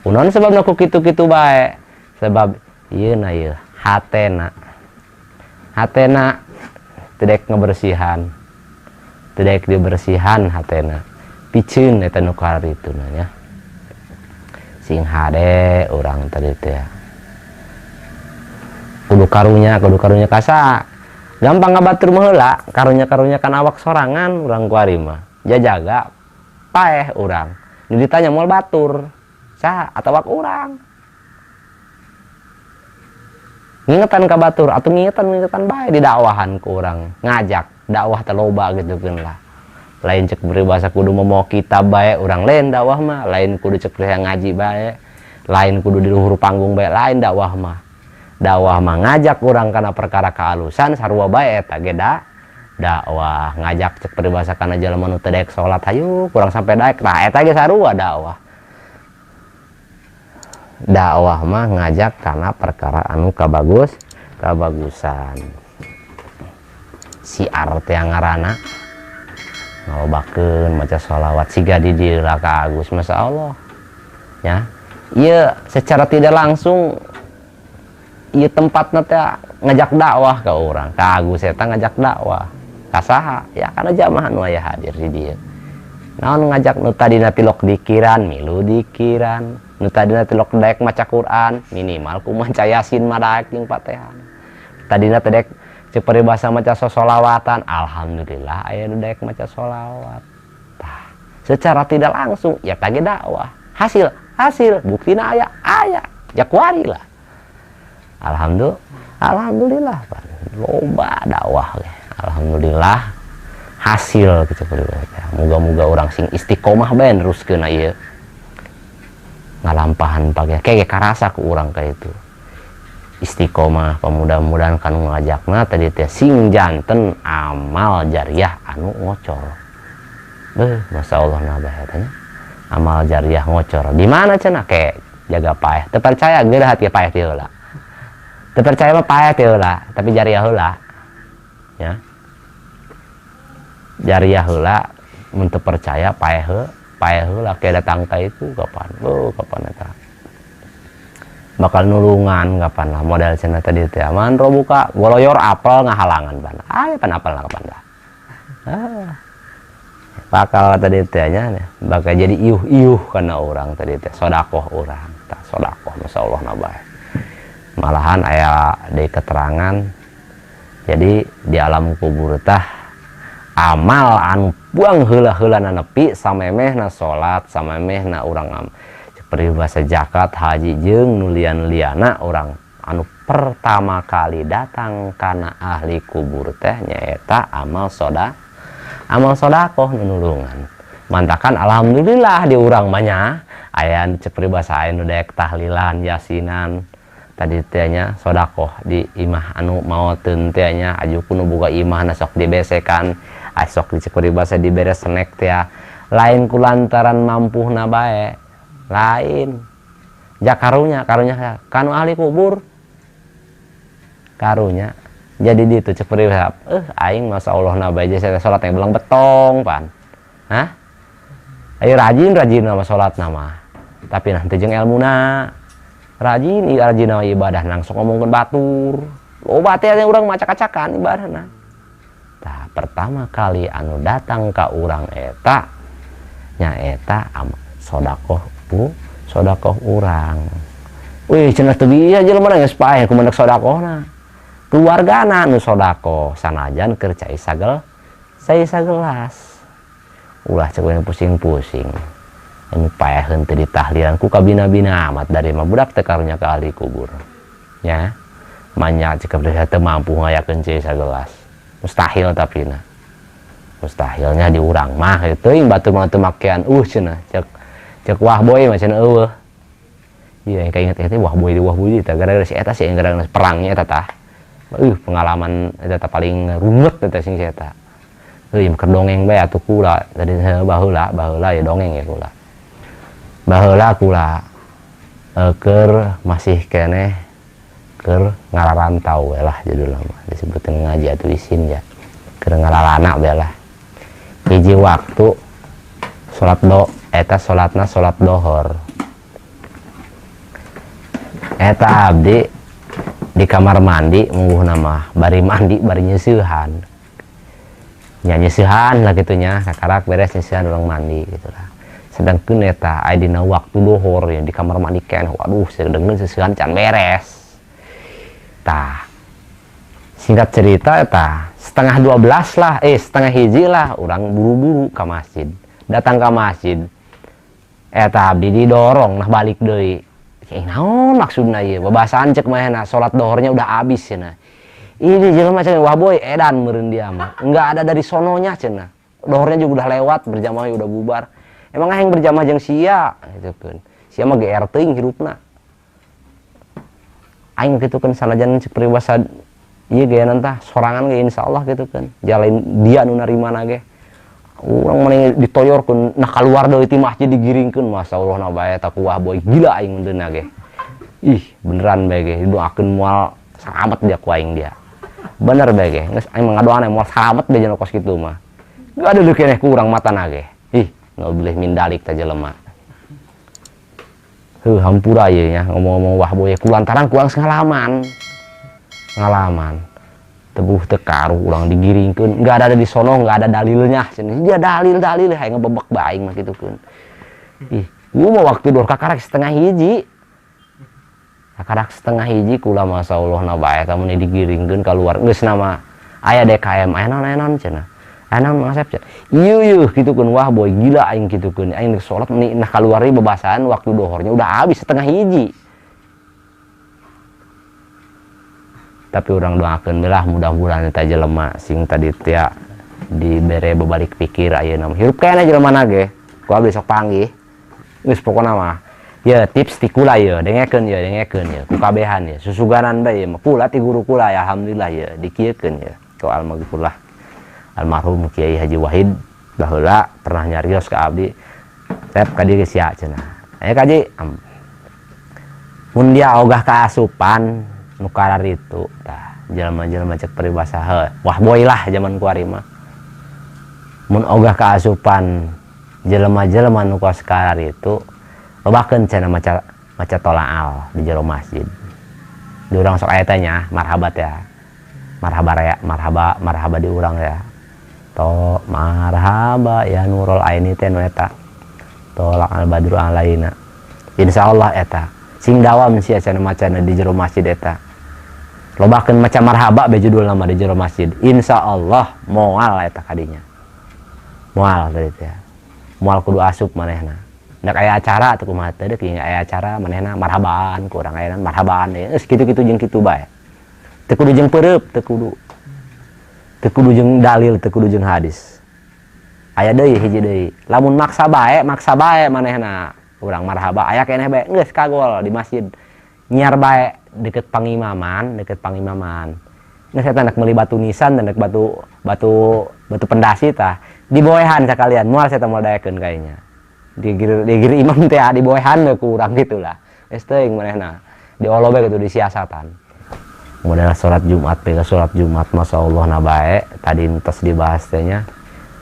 A: Kunaon sebabna ku kitu-kitu bae? Sebab ieu na ieu hatena. Hatena tidak ngebersihan, tidak dibersihan hatena, piceun eta nu karitu nya. Sing hade urang tadi teh. Kudu karunya kasa. Gampang ngabatur mah heula, karunya-karunya kan awak sorangan urang kuari mah. Jajaga paeh urang. Nu ditanya moal batur, saha atawa urang. Ngingetan ka batur atuh ngingetan bae di dakwahan ku urang, ngajak dakwah teh loba gitu keun lah. Lain cek peribahasa kudu momo kitab bae urang lain dakwah mah, lain kudu cek peribahasa ngaji bae, lain kudu di luhur panggung bae, lain dakwah mah. Dakwah mah ngajak urang kana perkara kealusan sarua bae eta ge dakwah, ngajak cek peribahasa kana jelema nu teu daek salat hayu kurang sampai daek, tah eta ge sarua dakwah. Dakwah mah ngajak karena perkara anu kabagusan. Siar teh ngaranna ngalobakeun maca sholawat siga di dieu lah ka Agus, Masya Allah ya. Ieu secara tidak langsung ieu tempatna teh ngajak dakwah ke urang. Ka Agus eta ngajak dakwah ka saha ya? Karena jamaah nu aya hadir di dieu. Naon ngajak? Nu tadina tilok dikiran milu dikiran, nu tadina tilok daek maca Quran minimal ku maca Yasin mah daek jeung Fatihah, tadina teh daek cek peribahasa maca sosolawatan, alhamdulillah aya nu daek maca solawat. Tah, secara tidak langsung ya tadi dakwah. Hasil hasil buktina aya aya jakuari lah. Alhamdulillah, alhamdulillah Pak. Loba dakwah ge. Alhamdulillah hasil gitu. Moga-moga orang sing istiqomah bae neruskeun ieu ngalampahan pagi kayak karasa ku urang kayak itu istiqomah. Pemuda-mudahan kan ngajakna tadi teh sing janten amal jariah anu ngocor. Beuh, Masya Allah nabah tanya amal jariah ngocor di mana cenah? Kayak jaga paeh. Teu percaya geura hati paeh teh heula. Teu percaya mah paeh teh heula, tapi jariah heula ya, jariah heula. Mun teu percaya paeh paeh heula. Kayak datang ka itu kapan? Oh, kapan eta bakal nulungan kapan lah model cenah tadi teh man buka goloyor apel ngahalangan pan aya pan apel kapan lah. Ah, bakal tadi teh nya bakal jadi iuh-iuh karena orang tadi teh sodakoh orang tak sodakoh. Masya Allah nabah malahan aya di keterangan jadi di alam kubur tah amal anu buang heula-heula nepi samemehna salat, samemehna urang peribahasa zakat, haji jeung nu lian-liana, urang anu pertama kali datang kana ahli kubur teh nyaeta amal sodakoh nu nulungan. Mantakan alhamdulillah di urang mah aya cek peribahasa aya nu daek tahlilan, yasinan tadi teh nya, sodakoh di imah anu maoteun teh nya, aju ku nu boga imahna sok dibesekan, sok di cek peribahasa dibere snack teh. Lain ku lantaran mampuhna bae, lain ja karunya, karunya kanu ahli kubur, karunya. Jadi di itu cek peribahasa aing Masya Allah na bae saya salat yang belang betong pan. Hah, ayo rajin rajin nama salat nama tapi nanti jeung ilmuna rajin rajin nama ibadah langsung ngomongkeun batur loba teh urang macak-acakan ibadahna. Tah, pertama kali anu datang ka urang eta nyaeta sodakoh bu sodakoh urang. Wih cenah teu bisa jelema geus paeh kumaha sodakohna? Keluargana nu sodakoh sanajan keur cai sagel cai sagelas. Ulah cek pusing-pusing anu paeheun teu ditahlilan ku kabina-bina amat dari mah budak teh karunya ke ahli kubur ya manya cek teu mampu ngayakeun cai sagelas. Mustahil, tapi nah mustahilnya di urang mah teuing batur mah teu makean cenah cek cek wah boy mah cenah eueuh. Iya, yang kayak inget wah boy di wah boy tah gara-gara si eta sih, gara-gara perangnya eta tah. Pengalaman eta tah paling rumet eta sing si eta. Euy keur dongeng bae atuh kula tadi baheula baheula ya dongeng ya kula. Baheula kula keur masih keneh keur ngararantau we lah judulna mah disebutin ngaji atuh isin ya keur ngalalana we lah. Hiji waktu salat do eta salatna salat dohor eta abdi di kamar mandi mungguh nama bari mandi bari nyeusehan nya, nyeusehan lah gitunya, kakarak beres nyeusehan urang mandi gitu lah. Sedangkan eta aya dina waktu dohor ya di kamar mandi keneh, waduh, sedengeun seusehan can beres. Tah, singkat cerita eta 11.30 lah, 12.30 lah, urang buru-buru ke masjid. Datang ke masjid eta abdi didorong nah balik deui. Naon maksudna ieu babasaan? Cek manehna salat dohornya udah habis cenah. Ini jelema cenah, wah boy edan meureun dia mah enggak ada dari sononya cenah, dohornya juga udah lewat, berjamaah udah bubar. Emang aing berjamaah jeung sia gitu kan, sia mah GR teuing hirupna aing gitu kan. Sanajan cek peribahasa ieu gaya tah sorangan ge insyaallah gitu kan jalain dia nu narima ge urang mending ditoyorkeun nah keluar dari ti masjid digiringkeun. Masyaallah na bae eta wah boy gila aing munteuna ge. Ih, beneran bae ge doakeun moal selamat dia ku aing dia. Bener bae ge. Geus aing mah ngadoana moal salamet bae jelema kos kitu mah. Gak ada keneh kurang matana ge. Ih, naudzubillah min dalik ta jelema. Heuh, hampura ieu nya ngomong-ngomong wah boy kulantaran kurang ngalaman. Ngalaman. Tebuh teu karuh urang digiringkeun, enggak ada di sono, enggak ada dalilnya. Cenah dia dalil-dalil hayang ngebebek bae aing mah kitukeun. Ih, gua mah waktu dor kakarek setengah hiji. Kakarek setengah hiji kula masyaallah na bae eta mun digiringkeun keluar geus nama aya DKM aya naon cenah. Aya naon Mang Asep cenah. Ieu yeuh kitukeun wah boy gila aing kitukeun. Aing geus salat meni nah keluar deui bebasaan waktu dohornya udah habis setengah hiji. Tapi orang doakeun lah mudah-mudahan eta jelema sing tadi teh dibere bebalik pikir ayeuna mah. Hirup keneh jelema na ge. Ku abdi sok panggih. Geus pokona mah. Ya tips ti kula ye, dengekeun ye, dengekeun ye, ku kabehan ye, susuganan bae ye mah. Kula ti guru kula ya alhamdulillah ye, dikieukeun ye. Ku almaghfurlah almarhum Kiai Haji Wahid baheula pernah nyarios ka abdi. Tep ka dieu sia cenah. Aya kaji mun dia ogah kaasupan nu kararitu tah jelema-jelema cek peribahasa heuh wah boy lah zaman kuari mah. Mun ogah kaasupan jelema-jelema nu kos kararitu lobakeun cenah maca tolaal di jero masjid. Di urang sok aya teh nya marhaba teh. Marhaba raya, marhaba, marhaba di urang ya. To marhaba ya nurul aini teh nu eta. Tolak al badru alaina. Insyaallah eta sing dawam sia cenah macana di jero masjid eta. Lobakeun maca marhaba be judulna mah di jero masjid. Insyaallah moal eta kadinya. Moal tadi teh. Moal kudu asup manehna. Nek aya acara atuh kumaha teh deuk aya acara manehna marhabaan ku urang aya marhabaan geus kitu-kitu jeung kitu bae. Teu kudu jeung peureub, teu kudu. Teu kudu jeung dalil, teu kudu jeung hadis. Aya deui hiji deui. Lamun maksa bae manehna. Urang marhaba aya keneh bae geus kagol di masjid. Nyiar bae deket pangimaman, deket pangimaman. Geus eta nek meuli batu nisan dan nek batu batu batu pendasi tah diboehan sakalian moal saya moal daekeun kayaknya. Digir imam teh diboehan we ku urang gitulah. Geus teuing manehna. Diolo bae gitu disiasatan. Modal salat Jumat teh salat Jumat masyaallah na bae tadi entos dibahas teh nya.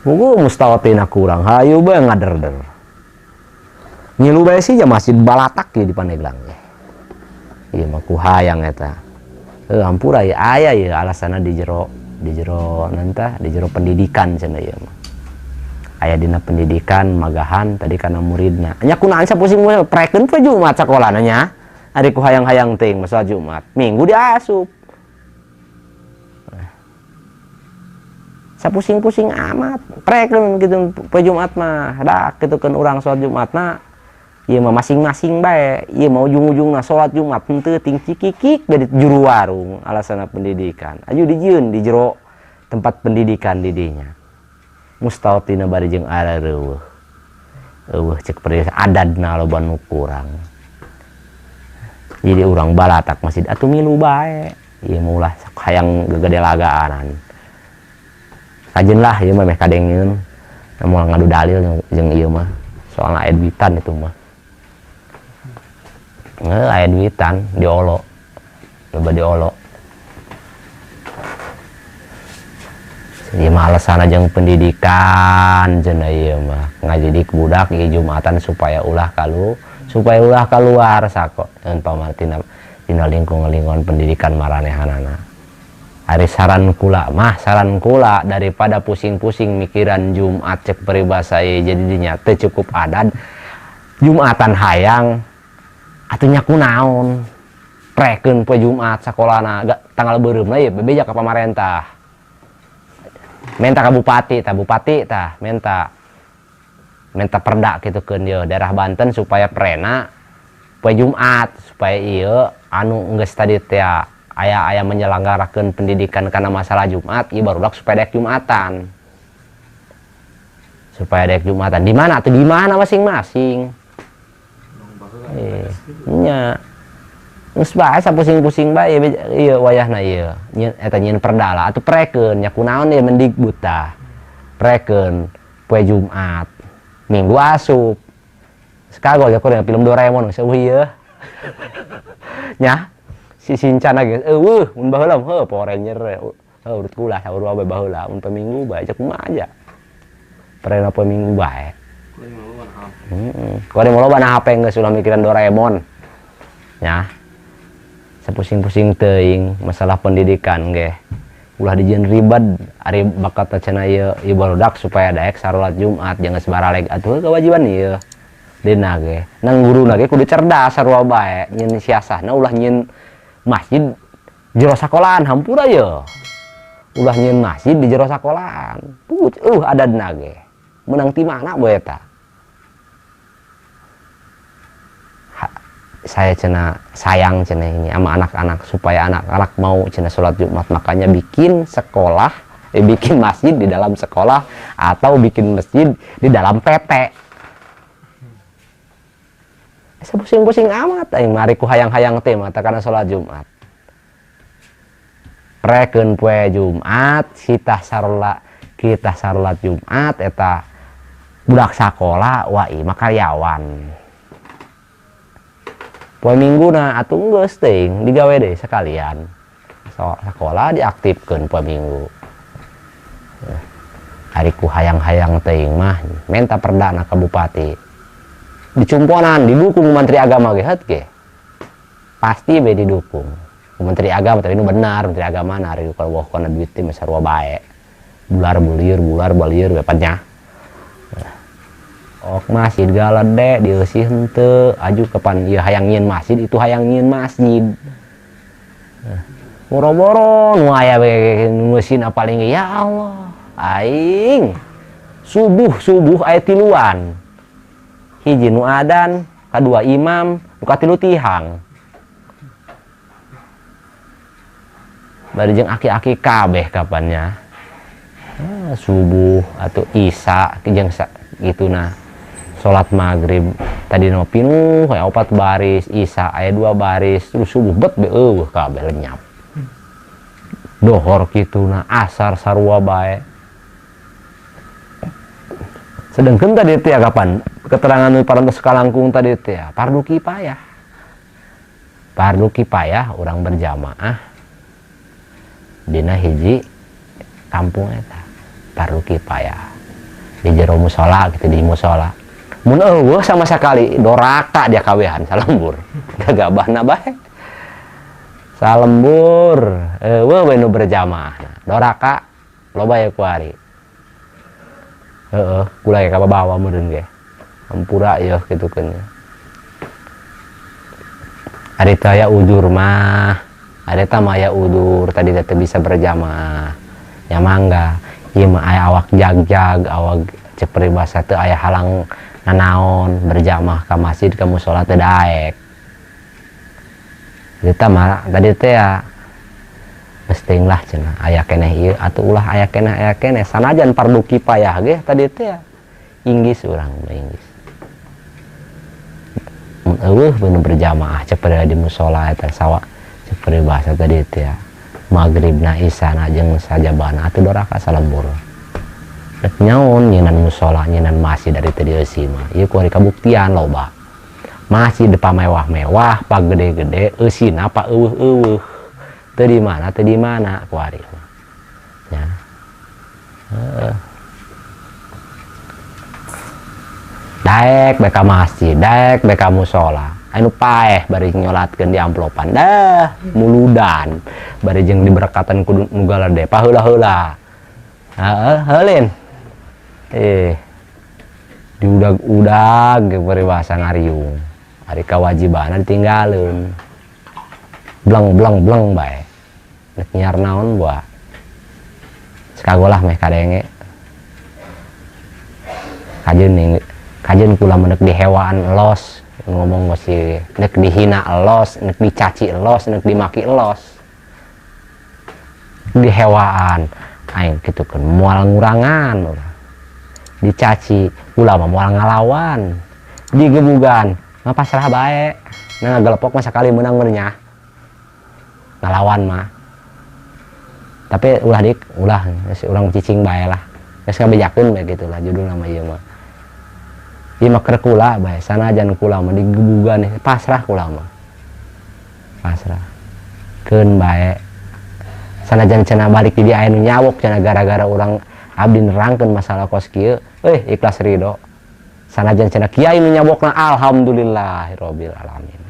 A: Buku mustawatina kurang hayu bae ngaderder. Ngilu bae sih ya masjid balatak ya di Pandeglang. Ieu mah ku hayang eta. Hampura ya aya ya alasanna di jero nanta di jero pendidikan cenah ieu mah. Aya dina pendidikan magahan tadi kana muridna. Nya kunaon sapusing mah prekeun poe Jumat sakolana nya. Ari ku hayang-hayang teuing masalah Jumat. Minggu diasup. Sapusing-pusing amat. Prekeun kitu poe Jumat mah. Dak kitu keun urang salat Jumatna. Ieu mah masing-masing bae. Ieu mah ujung-ujungna salat Jumat henteu ting cikikik dari juru warung alasanna pendidikan. Aju dijieun di jero tempat pendidikan di dinya. Mustautina bari jeung areueuh. Eueuh cek perisa adadna loba nu kurang. Jadi urang balatak masjid atuh milu bae. Ieu mah ulah hayang gegede lagaanan. Kajeun lah ieu mah meh kadengeun. Moal ngadu dalil jeung ieu mah. Soalna aya duitan itu mah. Aya duitan diolo. Loba diolo. Ieu mah alasanna jeung pendidikan cenah ieu mah. Ngajidik budak ieu Jumatan supaya ulah kaluar sako ngan pamartina dina lingkungan-lingkungan pendidikan maranehanana. Ari saran kula mah saran kula daripada pusing-pusing mikiran Jumat cek peribahasa ieu jadi dinya teu cukup adat Jumatan hayang atuh nya kunaon prekeun poe Jumat sakolana tanggal beureumna ieu bebeja ka pamarentah. Minta ka bupati tah bupati tah minta perda kitukeun ieu daerah Banten supaya prena poe Jumat supaya ieu anu geus tadi teh aya menyelenggarakeun pendidikan kana masalah Jumat ieu barudak supaya daek Jumatan. Supaya daek Jumatan di mana atuh di mana masing-masing. Nya. Geus bae sapusing-pusing bae ieu wayahna ieu. Nyeun eta nyeun perda lah atuh prekeun nya kunaon ieu Mendikbud tah. Prekeun poe Jumat. Minggu asup. Sekagol ya kurang film Doraemon geus eueuh ieu. Nya si Shinchan ge eueuh mun baheula heuh Power Ranger Heuh urut kula saur bae baheula mun poe Minggu bae cek kumaha aja. Prena poe Minggu bae. Heeh. Kuari mah loba na HP geus ulah mikiran Doraemon. Nya. Sapusing-pusing teuing masalah pendidikan ge. Ulah dijieun ribet ari bakat cenah ieu ieu barudak supaya daek sarolat Jumat jeung geus baraleg atuh kewajiban ieu. Dina ge. Nang guruna ge kudu cerdas sarua bae nyieun siasahna ulah nyieun masjid jero sakolahan hampura ye. Ulah nyieun masjid di jero sakolahan. Puguh adadna ge. Menang ti mana boe eta? Saya cenah sayang cenah ini sama anak-anak supaya anak-anak mau cenah sholat Jumat, makanya bikin sekolah, bikin masjid di dalam sekolah atau bikin masjid di dalam PT. Pusing-pusing amat aing mari ku hayang-hayang teh mata kana sholat Jumat. Prekeun poe Jumat kita sarolat Jumat eta budak sakola wah ieu mah karyawan. Poe Mingguna atuh geus teuing digawe deui sekalian. Sakola diaktifkeun poe Minggu. Ari ku hayang-hayang teuing mah menta perdana ka bupati. Dicumponan didukung Menteri Agama ge heut ge. Pasti be didukung. Menteri Agama tapi nu benar Menteri Agama na ari kalau wah kana duit teh mah sarua bae. Bular bulir bular balir we nya. Ok masjid galede dieusi henteu aju kapan ieu hayang nyieun masjid itu hayang nyieun masjid. Boro-boro nu aya we ngeusin paling ge ya Allah aing subuh-subuh aya tiluan. Hiji nu adan, kadua imam, nu katilu tihang. Bari jeung aki-aki kabeh kapannya. Subuh atau isya jeung gituna. Salat maghrib tadi nu pinuh aya 4 baris, isya aya 2 baris, terus subuh bet be eueuh kabeh lenyap. Dohor kituna, asar sarua bae. Sedengkeun tadi teh kapan keterangan nu parantos kalangkung tadi teh fardu kifayah. Fardu kifayah urang berjamaah dina hiji kampung eta. Fardu kifayah di jero musala gitu di musala. Mun eueuh sama sekali doraka dia kawehan salembur. Gagabahna bae. Salembur eueuh we nu berjamaah. Doraka loba ye kuari. Heeh, kula ge kabawa meureun ge. Hampura yeuh kitu keun. Ari teh aya udur mah, ari teh mah aya udur tadi teh bisa berjamaah. Ya mangga, ieu mah aya awak jag-jag, awak cek peribahasa teu aya halang nanaon berjamaah ka masjid ka musala teh daek. Eta mah tadi teh ya mesteng lah cenah aya keneh ieu atuh ulah aya keneh sanajan fardu kifayah ge tadi teh ya inggis urang mah inggis. Mun eueuh bener berjamaah cek pada di musala eta sawa cek peribahasa tadi teh ya maghribna isana jeung sajabana atuh doraka salembur. Rek nyaon nyinan musala nyinan masjid dari teu dieusi mah ieu kuari kabuktian loba. Masjid depan mewah-mewah pa gede-gede eusina pa eueuh-eueuh. Teu di mana kuari mah. Ya. Heeh. Daek bae ka masjid, daek bae ka musala. Anu paeh bari nyolatkeun di amplopan. Dah muludan bari jeung diberkatan ku nu galede paheula-heula. Heeh, heulin. Diudag-udag ge peribahasa ngariung. Ari kawajibana ditinggaleun. Bleng-bleng-bleng bae. Nek nyiar naon buah. Sekagolah meh kadenge. Kajeun ning kajeun kula mah nek dihewaan los, ngomong mesti nek dihina los, nek dicaci los, nek dimaki los. Dihewaan aing kitu keun moal ngurangan urang. Dicaci kula mah moal ngalawan. Digebugan mah pasrah bae. Nah ngagelepok mah sakali meunang meureun nya. Ngalawan mah. Tapi ulah dik, ulah geus urang cicing bae lah. Geus ngabejakeun bae kitu lah judul nama ieu mah. Ieu mah keur kula bae, sanajan kula mah digebugan pasrah kula mah. Pasrah. Keun bae. Sanajan cenah balik di aya nu nyawok cenah gara-gara urang abdi nerangkeun masalah kos kieu, ikhlas ridho. Sanajan cenah kiai nu nyabokna, alhamdulillahirabbil alamin.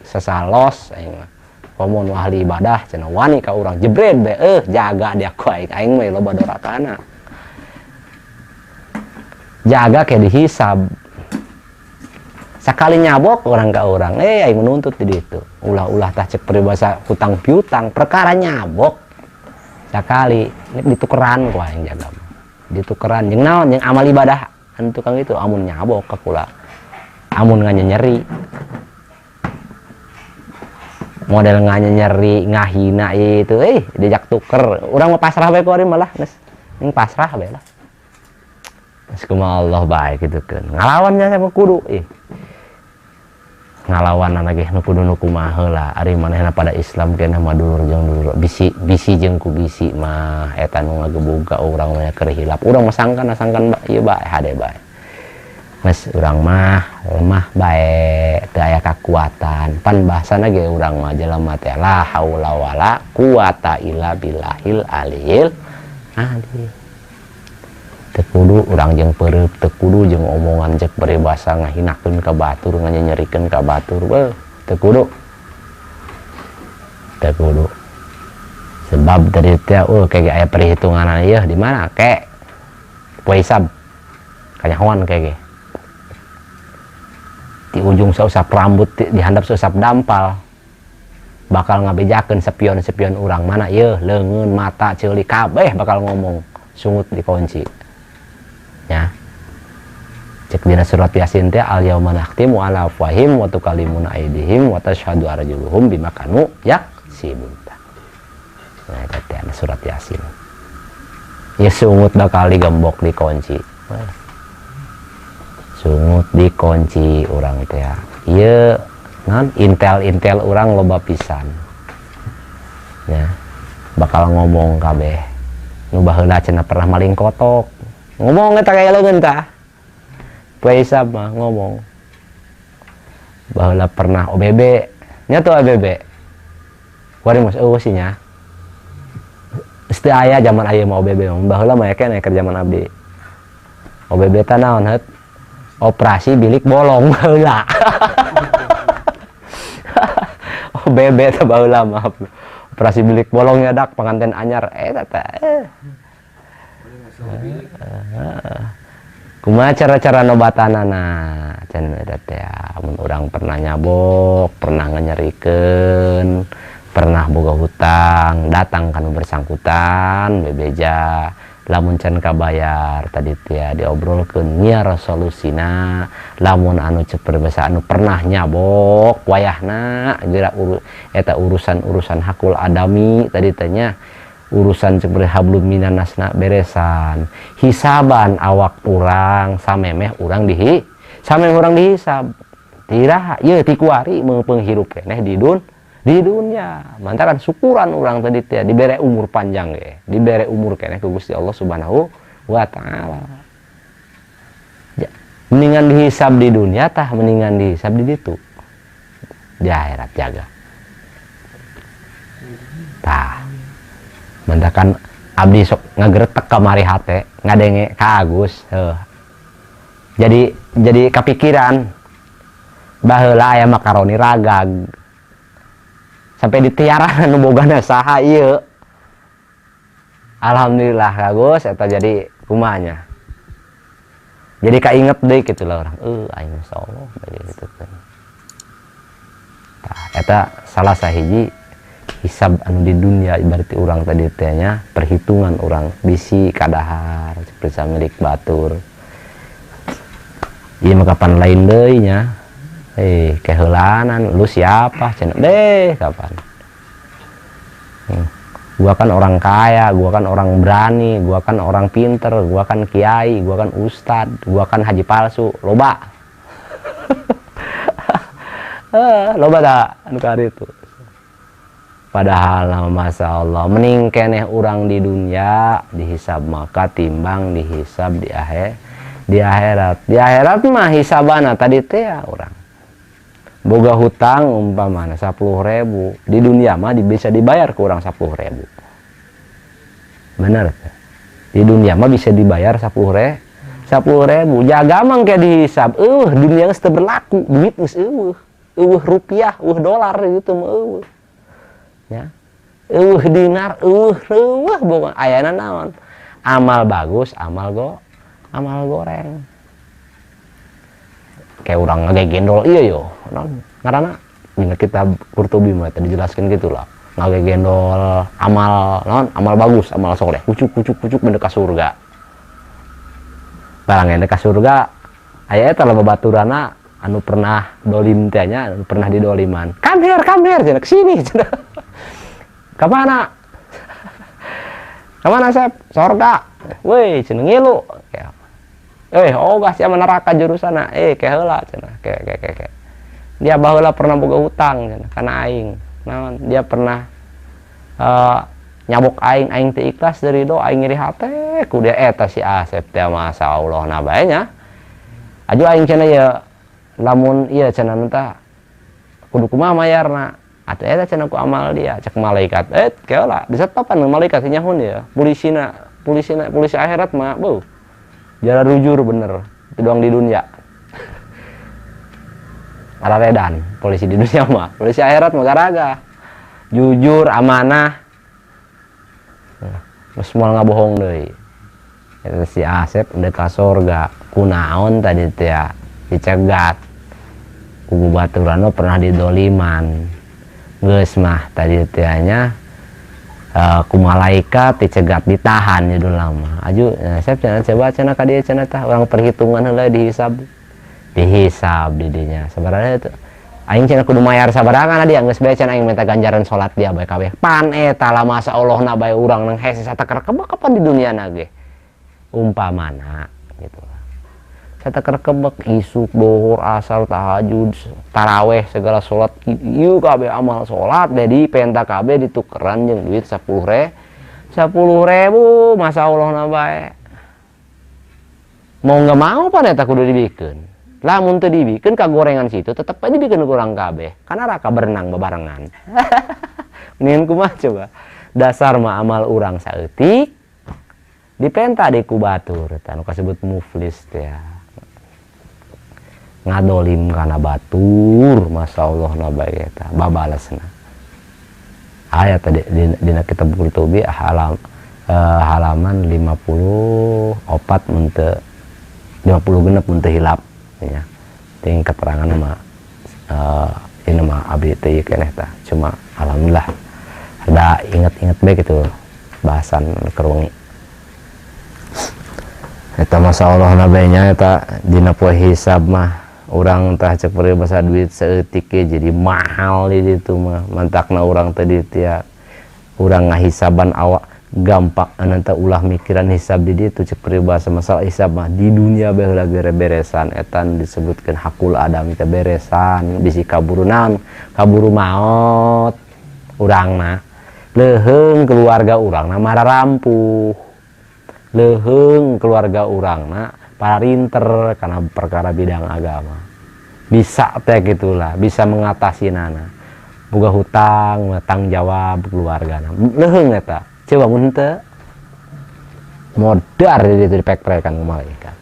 A: Sesalos aing mah. Komo nu ahli ibadah cenah wani ka urang jebret be, jaga dia ku aing, aing mah loba dorakana. Jaga kayak dihisab. Sakali nyabok orang ke orang, aing menuntut di ditu. Ulah-ulah tah cek peribahasa hutang piutang, perkara nyabok. Sakali ini ditukeran ku aing jaga. Ditukeran jeung naon, jeung amal ibadah anu tukang itu amun nyabok ka kula. Amun nganyeri. Model nganyeri, ngahina itu, diajak tuker. Urang mah pasrah bae ku ari malah, geus. Ning pasrah bae lah. Geus kumaha Allah bae kitu keun. Ngalawannya sama kudu, Ngalawan lagi nu kudu nu kumaha lah. Ari manehna pada Islam keneh mah dulur jeung dulur, bisi bisi jeung ku bisi mah eta nu ngagebug ka urang mah keur hilap. Urang mah sangkan sangkan ieu bae hade bae. Geus urang mah lemah bae, teu aya kakuatan. Pan bahasana ge urang mah jelema teh la haula wala quwata illa billahil aliyil azim. Teu kudu urang jeung peureup, teu kudu jeung omongan cek peribahasa ngahinakeun ka batur, nganyerikeun ka batur, beuh, teu kudu. Teu kudu. Sebab tadi teh kayak aya perhitungan ieu di mana kek poe hisab. Kanyahoan kayak ge. Di ujung sausap rambut, di handap sausap dampal. Bakal ngabejakeun sepion-sepion urang mana ieu, leungeun, mata, ceuli kabeh bakal ngomong, sungut dikunci. Ya. Cek dina surat Yasin teh al yauma nakhtimu ala afwahihim wa tukallimuna aydihim wa tashhadu arjuluhum bima kanu yaksibun. Nah, eta teh ana surat Yasin. Ya sungut bakal digembok dikunci. Sungut dikunci urang teh. Ieu naon intel-intel urang loba pisan. Ya, bakal ngomong kabeh. Nu baheula cenah pernah maling kotok. Ngomong eta kaya leungeun tah. Poe hisab mah ngomong. Baheula pernah OBB. Nya tuh OBB. Kuari mah eueuh sih nya. Geus teu aya zaman aya mah OBB mah. Baheula mah keneh keur zaman abdi. OBB teh naon heut? Operasi bilik bolong baheula. OBB teh baheula mah. Operasi bilik bolong nya dak panganten anyar eta teh. Kumaha cara-cara nobatanana cenah eta teh amun urang pernah nyabok, pernah nganyerikeun, pernah boga hutang, datang kanu bersangkutan bebeja lamun can kabayar tadi teh diobrolkeun nyiar solusina lamun anu cek peribahasa anu pernah nyabok wayahna geura eta urusan-urusan hakul adami tadi teh nya urusan cek hablum minannasna beresan hisaban awak urang samemeh urang dihi samemeh urang dihisab tiraha ieu ti kuari meungpeung hirup keneh di di dunia mantakan syukuran urang tadi teh dibere umur panjang ge dibere umur keneh ku Gusti Allah Subhanahu wa taala. Ya, mendingan dihisab di dunia tah mendingan dihisab di ditu di akhirat jaga tah. Mantakan abdi sok ngageretek kamari hate ngadenge ka Agus heuh. Jadi kapikiran baheula aya makaroni ragag sampai ditiaran anu bogana saha ieu. Alhamdulillah Agus eta jadi kumanya. Jadi kainget deui kitu lah urang. Aing insyaallah bae kitu kan. Tah eta salah sahiji hisab anu di dunia berarti urang tadi teh nya perhitungan urang bisi kadahar seperti milik batur. Ieu mah kapan lain deui nya. Keheulanan lu siapa cenah deh kapan. Gua kan orang kaya, gua kan orang berani, gua kan orang pinter, gua kan kiai, gua kan ustad, gua kan haji palsu, loba. Loba dah anu kari itu. Padahal masa Allah mending keneh urang di dunia dihisab maka timbang dihisab di akhir, di akhirat. Di akhirat mah hisabana tadi teh ya urang. Boga hutang umpamana 10.000 di dunia mah bisa dibayar ke urang 10.000. Bener teh? Di dunia mah bisa dibayar 10 ribu. Jaga mang kayak dihisab, dunia geus teu berlaku, duit geus euweuh, euweuh rupiah, euweuh dolar gitu mah euweuh. Ya. Euweuh dinar, euweuh euweuh boga ayana naon? Amal bagus, amal goreng. Kayak urang ngagegendol iya yo, naon ngaranna? Dina kitab Qurtubi mah tadi dijelaskan gitu lah. Ngagegendol amal naon? Amal bagus, amal soleh, kucuk kucuk kucuk benda ka surga. Barang yang ka surga aya eta lah babaturana anu pernah dolim teh nya, anu pernah didoliman. Come here, cenah, kesini cenah. Kemana? Kemana, Sep? Sorga. Woi, cenah, ngilu. Eh, oh gas sia neraka jurusana. Eh, ke heula cenah. Ke ke ke ke. Dia baheula pernah boga hutang cenah kana aing. Naon? Dia pernah nyabok aing, aing teu ikhlas dari do aing nyeri hate ku dia eta si Asep teh, masa Allah na bae nya. Aju aing cenah ya lamun ieu cenah tah kudu kumaha mayarna? Atuh eta cenah ku amal dia, cek malaikat. Eh, keula disetopan malaikat nyahun ya. Polisina, polisina, polisi akhirat mah beuh. Jara jujur bener. Itu doang di dunia. Redan polisi di dunia mah. Polisi akhirat mah garaga. Jujur, amanah. Geus moal ngabohong deui. Eta si Asep udah ka sorga. Kunaon tadi teh ya? Dicegat. Ku baturan pernah didoliman. Geus mah tadi teh nya ku malaikat dicegat, ditahan judul lama. Aju Asep cenah, coba cenah ka dieu cenah tah urang perhitungan heula, dihisab. Dihisab di dinya. Sebenarnya itu aing cenah kudu mayar sabaraha dia, geus bae cenah aing minta ganjaran salat dia bae kabeh. Pan eta lah masa Allah na bae urang nang hese sateker kebek kapan di dunia na ge. Umpamana gitu. Sateker kebek isuk, dohor, asar, tahajud, taraweh, segala salat ieu kabeh amal salat jadi penta kabeh ditukeran jeung duit 10 ribu, masa Allah na bae. Mau nggak mau pan eta kudu dibikeun. Lamun teu dibikeun ka gorengan situ tetep aja dibikeun kurang kabeh. Karena raka berenang bebarengan. Mendingan kumaha coba? Dasar mah amal urang saeutik dipenta di ku batur tah nu kasebut muflis teh ya. Ngadolim kana batur, masa Allah na bae eta babalesna. Aya tadi dina kitab Qurtubi halaman 54 mun teu 56 mun teu hilap ya. Ting keterangan mah ini mah abdi teu ieu keneh tah. Cuma alhamdulillah ada inget-inget bae gitu bahasan keur wengi. Eta masa Allah na bae nya eta dina poe hisab mah urang tah cek peribahasa duit saeutik ge jadi mahal di ditu mah. Mantakna urang teh di tia urang ngahisaban awak gampang anu teh ulah mikiran hisab di ditu, cek peribahasa masalah hisab mah di dunia bae heula beresan. Eta nu disebutkeun hakul adam teh beresan bisi kaburu naon, kaburu maot urangna, leuheung keluarga urangna mararampuh, leuheung keluarga urangna parinter karena perkara bidang agama bisa teh gitulah, bisa mengatasi nana boga hutang, tanggung jawab keluarga leuheung eta. Coba mun teu modar di ditu dipek-pekan ku malaikat.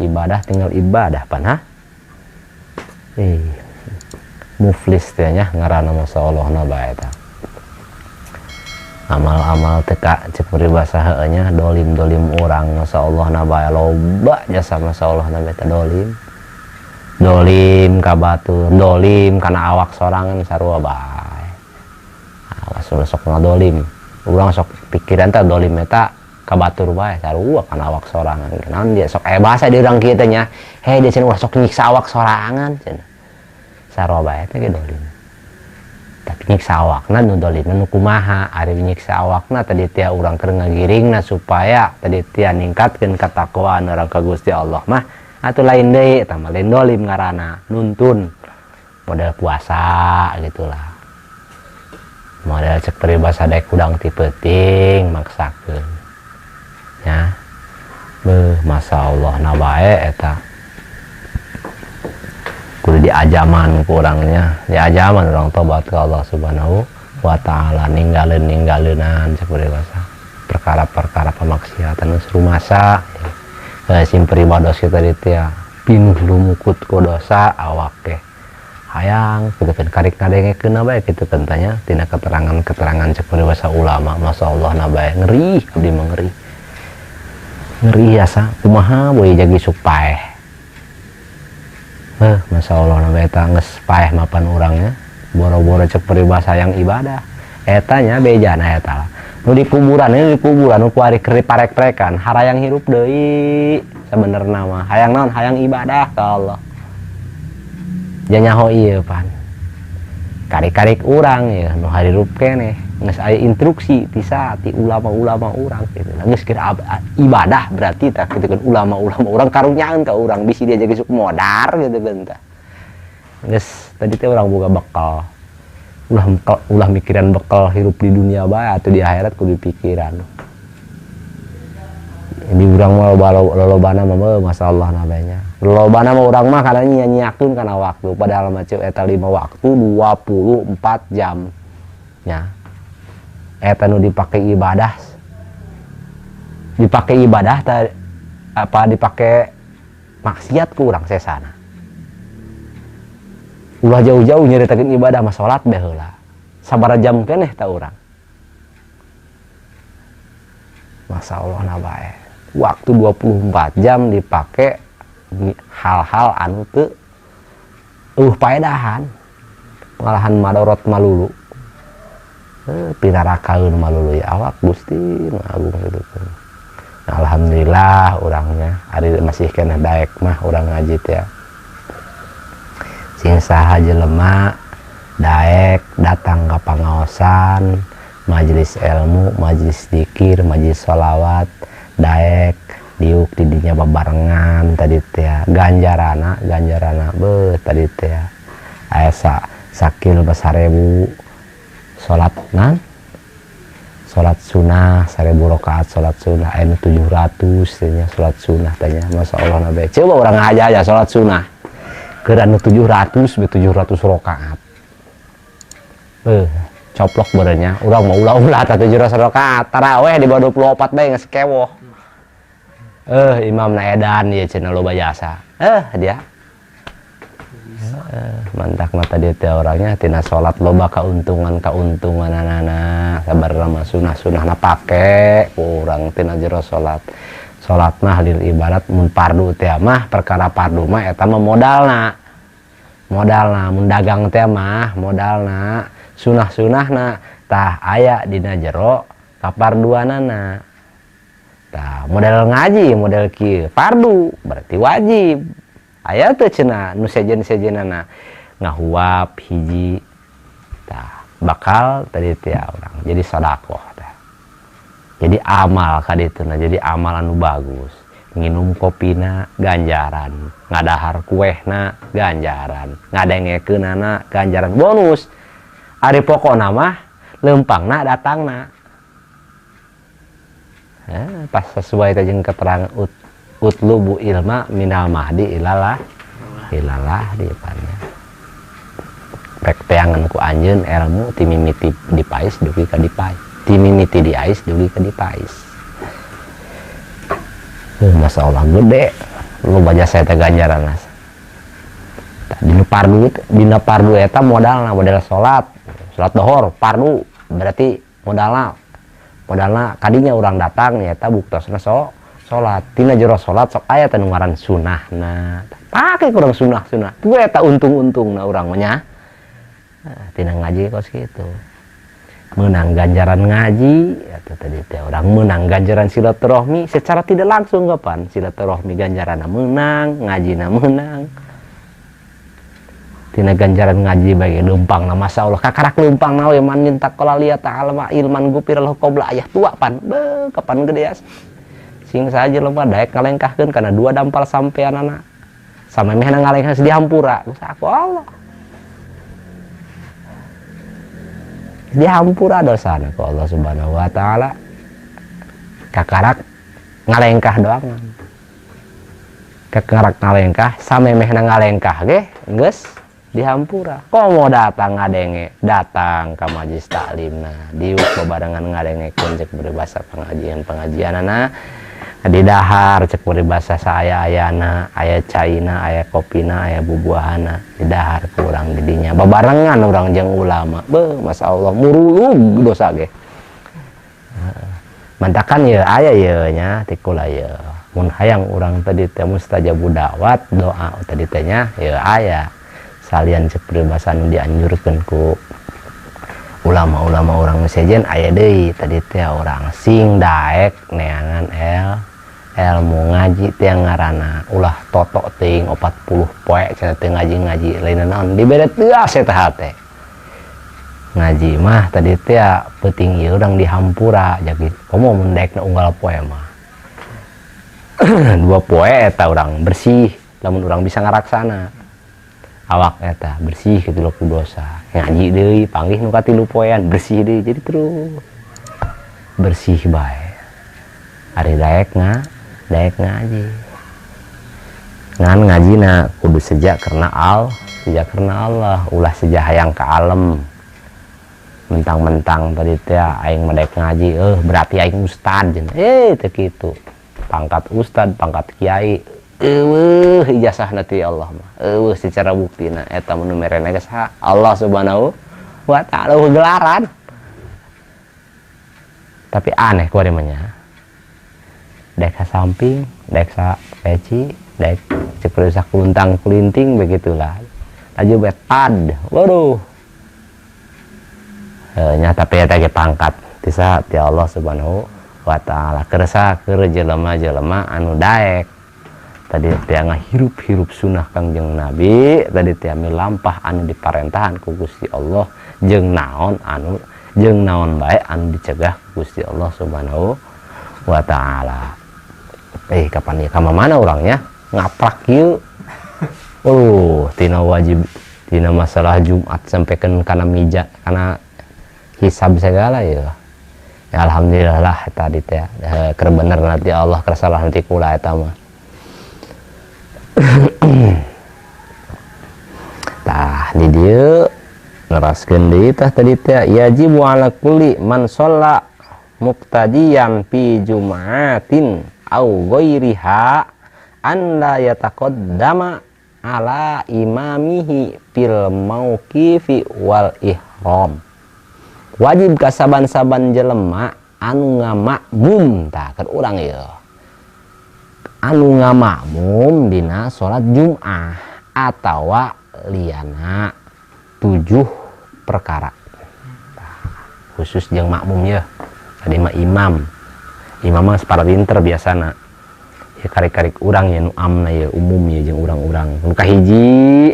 A: Ibadah tinggal ibadah pan ha. Eh, muflis teh nya ngaranna, masa Allah na bae eta. Amal-amal teh ka cek peribahasa heueuh nya, dolim-dolim urang masa Allah na bae loba jasa, masa Allah na bae teh dolim. Dolim ka batur, dolim kana awak sorangan sarua bae. Awas ulah sok ngadolim. Urang sok pikiran teh dolim eta ka batur bae, sarua kana awak sorangan. Naon dia sok aya bahasa di urang kieu teh nya. Hei dia cenah ulah sok nyiksa awak sorangan cenah. Sarua bae teh ge dolim. Tapi nyiksa awakna nu dolimna nu kumaha? Ari nyiksa awakna tadi tia urang keur ngagiringna supaya tadi tia ningkatkeun katakwaan urang ka Gusti Allah mah atuh lain deui, eta mah lain dolim ngaranna, nuntun model puasa gitulah. Model cek peribahasa daek hudang ti peuting maksakeun nya. Beuh, masa Allah na bae eta kudu diajaman ku urangnya, diajaman urang tobat ke Allah Subhanahu wa Taala, ninggalin ninggaleunan cek peribahasa. Perkara-perkara pemaksiatan geus rumasa sim pribados kita tadi ya pinuh lumukut ku dosa awak ge hayang gitu kan karik ngadengekeun bae gitu kan tanya tina keterangan-keterangan cek paribasa ulama. Masyaallah na bae ngeri, abdi mah ngeri ngeri asa kumaha boy jagi sok paeh. Masyaallah na bae eta geus paeh mapan urangnya boro-boro cek paribasa yang ibadah eta nya bejana eta lah. Nu di kuburan ini di kuburan nu kuari keur parek-parekan harayang hirup deui sabenerna mah hayang naon hayang ibadah ka Allah. Janyaho ieu pan karik-karik urang ya nu harirup keneh geus aya instruksi ti ti ulama-ulama urang gitu. Geus keur ibadah berarti tah kitu kan ulama-ulama urang karunyaeun ka urang bisi dia jadi sok modar gitu kan tah. Geus tadi teh urang boga bekal. Ulah mikiran bekal hirup di dunia bae atau di akhirat kudu pikiran. Di urang mah lolobana mah masyaallah nabanya. Lolobana mah urang mah kana nyanyiakeun kana waktu padahal mah ceu eta 5 waktu 24 jam. Nya. Eta nu dipake ibadah. Dipake ibadah ta, apa dipake maksiat ku urang sesana. Ulah jauh-jauh nyaritakeun ibadah mah salat bae heula. Sabaraha jam keneh ta urang. Masyaallah na bae. Waktu 24 jam dipake hal-hal anu teu paedahan. Malahan madorot malulu. Pirarakaeun malulu ya awak Gusti nu agung kitu teh. Nah, alhamdulillah urangnya ari masih keneh daek mah urang ngaji teh. Sing saha jelema daek datang ka pangaosan, majelis ilmu, majelis zikir, majelis sholawat, daek diuk di dinya babarengan tadi teh ganjarana, ganjarana beuh tadi teh aya sakil 1000 salat nan salat sunah 1000 rakaat salat sunah aya nu 700 teh nya salat sunah teh nya masyaallah na bae coba urang ngaja aja salat sunah keur anu 700 be 700 rakaat. Coplok berenya urang mah ulah-ulah tah 700 rakaat taraweh di bawah 24 bae geus kewoh. Imam na edan ieu cenah loba jasa. Dia. Mantak mah tadi teh orangnya tina salat loba kauntungan-kauntunganana sabarna mah sunah-sunahna pake ku urang tina jero salat. Salat mah lil ibarat mun fardu teh mah perkara fardu mah eta mah modalna. Modalna mun dagang teh mah modalna sunah-sunahna tah aya dina jero kaparduanana. Tah model ngaji model kieu fardu berarti wajib. Aya teu cenah nu sejen-sejenana ngahuap hiji tah bakal tadi teh urang jadi sedekah tah. Jadi amal kadituna jadi amal anu bagus. Nginum kopina ganjaran, ngadahar kuehna ganjaran, ngadengekeunana ganjaran bonus. Ari pokona mah leumpangna datangna. Pas sesuai teh jeung keterangan utlubu ilma minal mahdi ilalah ilalah di depannya. Rek teangan ku anjeun ilmu ti mimiti dipais dugi ka dipais. Ti mimiti diais dugi ka dipais. Masyaallah gede. Lu baca saya teh ganjaran mas. Tah, dina fardu eta modalna modal salat. Salat dohor fardu berarti modalna. Modalna kadinya urang datang nyaeta buktosna salat. Tina jero salat sok aya teh nu ngaran sunahna. Pake kurang sunah-sunah. Tu eta untung-untungna urang mah nya. Nah, tina ngaji kos kitu. Menang ganjaran ngaji atau tadi teh orang menang ganjaran silaturahmi secara tidak langsung kapan silaturahmi ganjaranna menang, ngajina menang. Tina ganjaran ngaji bagi leumpangna masyaallah kakarak leumpangna we man minta qala liya ta'ala ma ilman gufir lahu qabla ayah tua pan be kapan gede as sing saja lemah daek ngalengkahkeun kana dua dampal sampeanana samemehna ngalengkah dihampura geus aku Allah dihampura dosana ku Allah Subhanahu wa taala kakarak ngalengkah doang kakarak ngalengkah samemehna ngalengkah ge geus Dihampura. Komo datang ngadenge, datang ka majlis taklimna, diuk babarengan ngadengekeun cek peribahasa pengajian-pengajianana, di dahar cek peribahasa saaya-ayana, aya caina, aya kopina, aya bubuahana, di dahar ku urang di dinya. Babarengan urang jeung ulama. Beuh, masyaallah murulug dosa ge. Mantakan ye aya ye nya ti kula ye. Mun hayang urang tadi teh mustajabu dakwat doa tadi teh nya ye aya. Salian cek peribahasa nu dianjurkeun ku ulama-ulama urang nu sejen aya deui tadi teh urang sing daek neangan ilmu ngaji teh ngaranna ulah totok teuing 40 poe cenah teu ngaji-ngaji lain naon dibere teuas eta teh. Ngaji mah tadi teh peuting ieu urang dihampura jadi komo mun daekna unggal poe mah. 2 poe eta urang bersih lamun urang bisa ngaraksana. Awak eta bersih kitu lho ku dosa. Ngaji deui panggih nu katilu poean bersih deui jadi terus bersih bae. Ari daek daek ngaji. Ngan ngajina kudu sejak karena sejak karena Allah, ulah sejak hayang ka alem. Mentang-mentang tadi teh aing mah daek ngaji, berarti aing ustad cenah. Teu kitu. Pangkat ustad, pangkat kiai, eueuh ijazahna ti Allah mah. Eueuh secara buktina eta mun merena geus Allah Subhanahu wa taala gelaran. Tapi aneh ku mah nya. Daek ka samping, daek sa peci, daek cek rusak luntang kulinting begitulah. Laju betad. Waduh. Nya tapi eta ge pangkat ti saha ti Allah Subhanahu wa taala. Kersa keur jelema-jelema anu daek tadi teh ngahirup-hirup sunah Kangjeng Nabi, tadi teh milampah anu diparentahan ku Gusti Allah jeung naon anu jeung naon bae anu dicegah ku Gusti Allah Subhanahu wa taala. Kapan ieu ka mana urangnya ngaprak ieu. Tina wajib tina masalah Jumat sampaikan kana mija kana hisab segala ya. Ya alhamdulillah lah tadi teh keur bener nanti Allah keur salah nanti kula eta mah. Tah di dieu neraskeun deui tah tadi teh yajibu ala kulli man shalla muqtadiyan fi jum'atin au ghairiha an la yataqaddama ala imamihi fil mauqifi wal ihram. Wajib ka saban-saban jelema anu ngamakmum tah keur urang ieu. Anu ngamakmum dina salat Jumat atawa liana 7 perkara. Tah, khusus jeung makmum ye. Tadi mah imam. Imam mah sapara pinter biasana. Ya karik-karik urang ye nu amna ye umum ye jeung urang-urang. Nu kahiji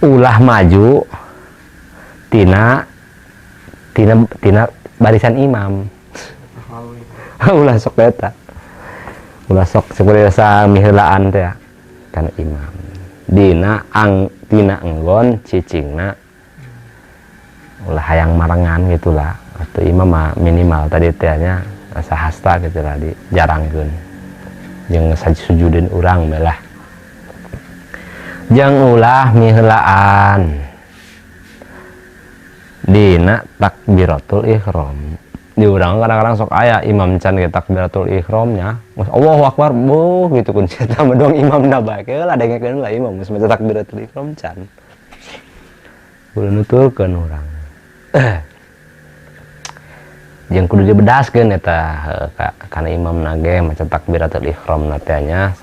A: ulah maju tina tina tina barisan imam. Ulah sok eta. Ulah sok seperti miheulaan teh kana imam. Dina ang tina enggon cicingna ulah hayang marengan gitulah. Atau imam mah minimal tadi teh nya asa hasta gitu lah di jarangkeun. Jeung sujudin urang bae lah. Jeung ulah miheulaan dina takbiratul ihram. Di urang kadang-kadang sok aya imam can ge takbiratul ihramnya. Allahu akbar, buh gitu kun eta mah doang imamna bae. Lah dengekeun lah imam geus maca takbiratul ihram can. Kudu nuturkeun urang. Jeung kudu dibedaskeun eta kana imamna ge maca takbiratul ihramna teh nya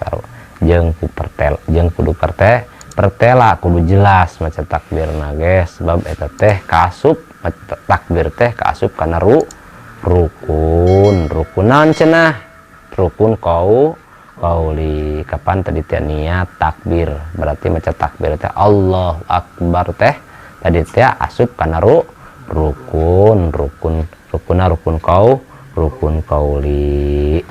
A: jeung ku pertel jeung kudu pertela kudu jelas maca takbirna ge sebab eta teh kaasup takbir teh kaasup kana rukun rukunan cenah rukun kauli kapan tadi teh niat takbir berarti maca takbir teh Allahu akbar teh tadi teh asup kana rukun rukun rukunna rukun rukun kauli.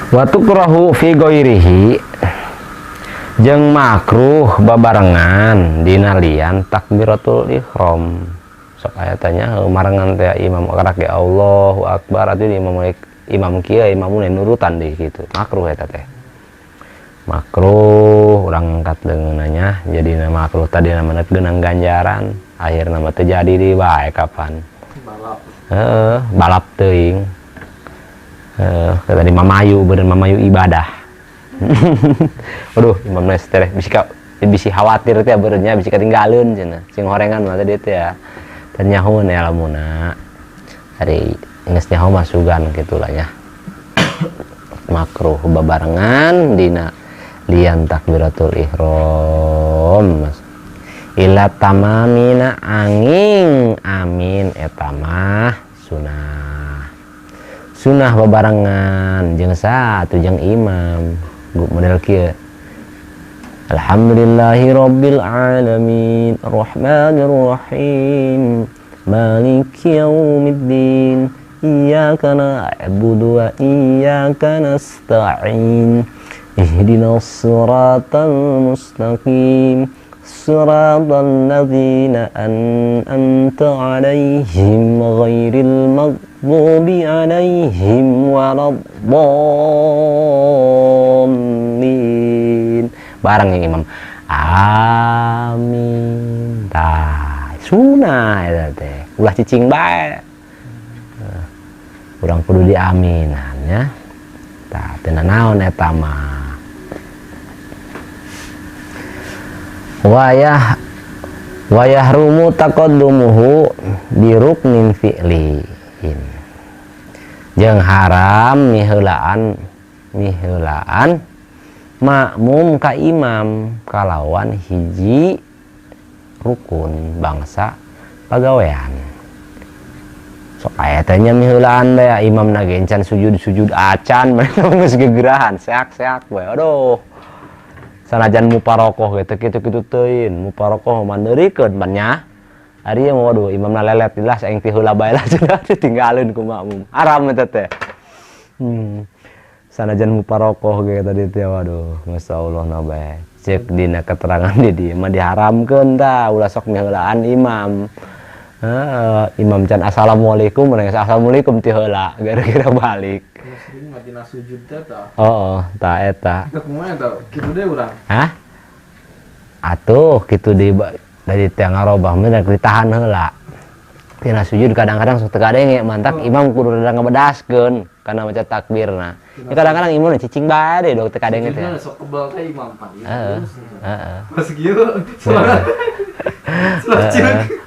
A: Wa tukrahu fi ghairihi jeung makruh babarengan dina lian takbiratul ihram. Sok aya tanya marengan teh imam karak ge Allahu akbar atuh imam imam kieu imamune nurutan deui kitu. Makruh eta teh. Makruh urang ngangkat leungeunna jadi makruh tadi namanya geunang ganjaran akhirna mah teu jadi deui bae kapan.
B: Balap.
A: Heeh, balap teuing. Heeh, tadi mamayu bener mamayu ibadah. Aduh, imam teh bisi ka bisi khawatir teh beureunya bisi katinggaleun cenah. Sing horengan mah tadi teh ya. Teu nyahoeun elmuna. Ari geus nyaho mah sugan kitu lah nya. Makruh babarengan dina lian takbiratul ihram. Ila tamamina angin amin eta mah sunah. Sunah babarengan jeung satu jeung imam model kieu. Alhamdulillahi rabbil alamin arrahmanir rahim maliki yaumiddin iyyaka na'budu wa iyyaka nasta'in ihdinas siratal mustaqim siratal ladzina an'amta 'alaihim ghairil maghdubi 'alaihim waladdallin. Bareng yang imam amin. Tah sunah eta teh ulah cicing bae. Urang kudu diaminan nya. Tah teu nanaon eta mah. Wayah wayahrumu taqaddumuhu bi ruknin fi'liin. Jeung haram miheulaan makmum ka imam kalawan hiji rukun bangsa pagawean. Sok aya teh nya miheulaan bae imam na ge encan sujud-sujud acan mereka geus gegerahan seak-seak bae. Aduh. Sanajan muparokoh gitu kitu-kitu teuing, muparokoh mah neurikeun ban nya. Ari mah waduh imamna lelet jelas aing ti heula bae lah cenah ditinggaleun ku makmum. Haram eta teh. Sanajan muparokoh ge tadi teh waduh masyaallah na bae. Cek dina keterangan di dieu mah diharamkeun tah ulah sok miheulaan imam. Heeh, imam can assalamualaikum mun assalamualaikum ti heula gara-gara balik.
B: Sering mah dina sujud teh tah.
A: Oh, tah eta.
B: Eta kumaha eta? Kitu deui urang.
A: Hah? Atuh kitu deui dari teh ngarobah mah ditahan heula. Tina sujud kadang-kadang sok teu kadenge mantak imam kudu rada ngabedaskeun kana maca takbirna. Ya kadang-kadang imam cicing bae deh dok teu kadenge teh.
B: Sok kebal teh imam pan.
A: Heeh. Heeh.
B: Pas kieu suara. Suara cilik.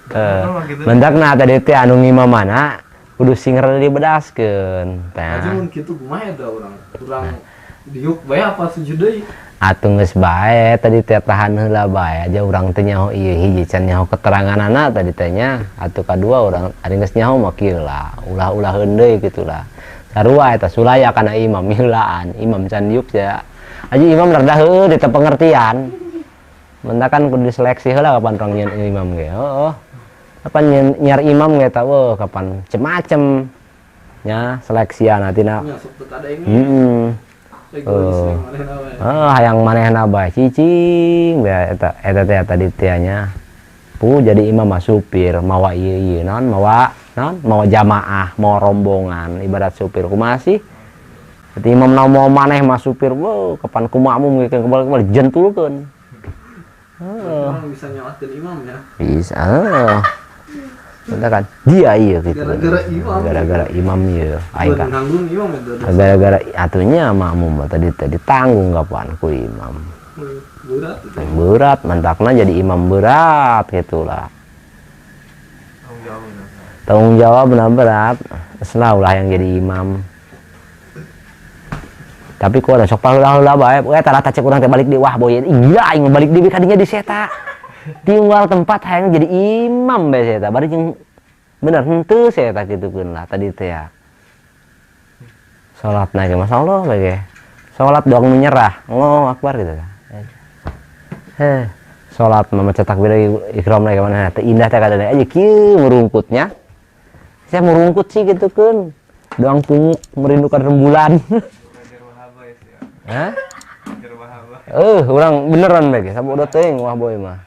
A: Mentakna tadi teh anu ngimamana kudu sing rada dibedaskeun teh.
B: Aja mun kitu kumaha eta urang? Urang diuk bae apa sujud deui?
A: Atuh geus bae tadi teh tahan heula bae aja urang teh nyaho ieu hiji can nyaho keteranganana tadi teh nya. Atuh kadua urang ari geus nyaho mah kieu lah, ulah-ulaheun deui kitu lah. Sarua eta sulaya kana imam heulaan, imam can diuk ya. Aja imam rada heueuh di teu pengertian. Mentakan kudu diseleksi heula kapan urang nyieun imam ge. Heeh. Kapan nyiar imam ge eta weuh kapan macem-macem nya seleksian tina. Heeh. Hayang manehna bae cicing bae eta eta teh tadi teh nya. Pu jadi imam mah supir mawa ieu ieu naon mawa naon mawa jamaah mawa rombongan ibarat supir kumaha sih. Jadi imam na mau maneh mah supir weuh kapan ku makmum ge kebal-kebal jentulkeun.
B: Heeh. Bisa nyalakeun imam ya.
A: Bisa. Heeh. Bentar kan dia iya gitu.
B: Gara-gara imam.
A: Gara-gara imam ieu. Aing kan.
B: Nanggung imam eta.
A: Gara-gara atunya makmum mah tadi tadi tanggung kapan ku imam.
B: Berat.
A: Berat mantakna jadi imam berat gitulah.
B: Tanggung jawab.
A: Tanggung jawab benar berat. Selalu lah yang jadi imam. Tapi ku ada sok paheula-heula bae, we tara cek urang teh balik di wah boy. Gila aing balik di kadinya di seta. Tinggal tempat hayang jadi imam bae seta. Bari jeung bener henteu seta kitukeun lah tadi teh ya. Salat na ge masyaallah bae ge. Salat doang menyerah. Allahu akbar gitu. Heh, salat mah maca takbir ihram lagi mana teh indah teh kadang aja kieu merungkutnya. Saya merungkut sih gitukeun. Doang punguk merindukan rembulan. Hah? Orang beneran bae ge sabodo teuing wah boy mah.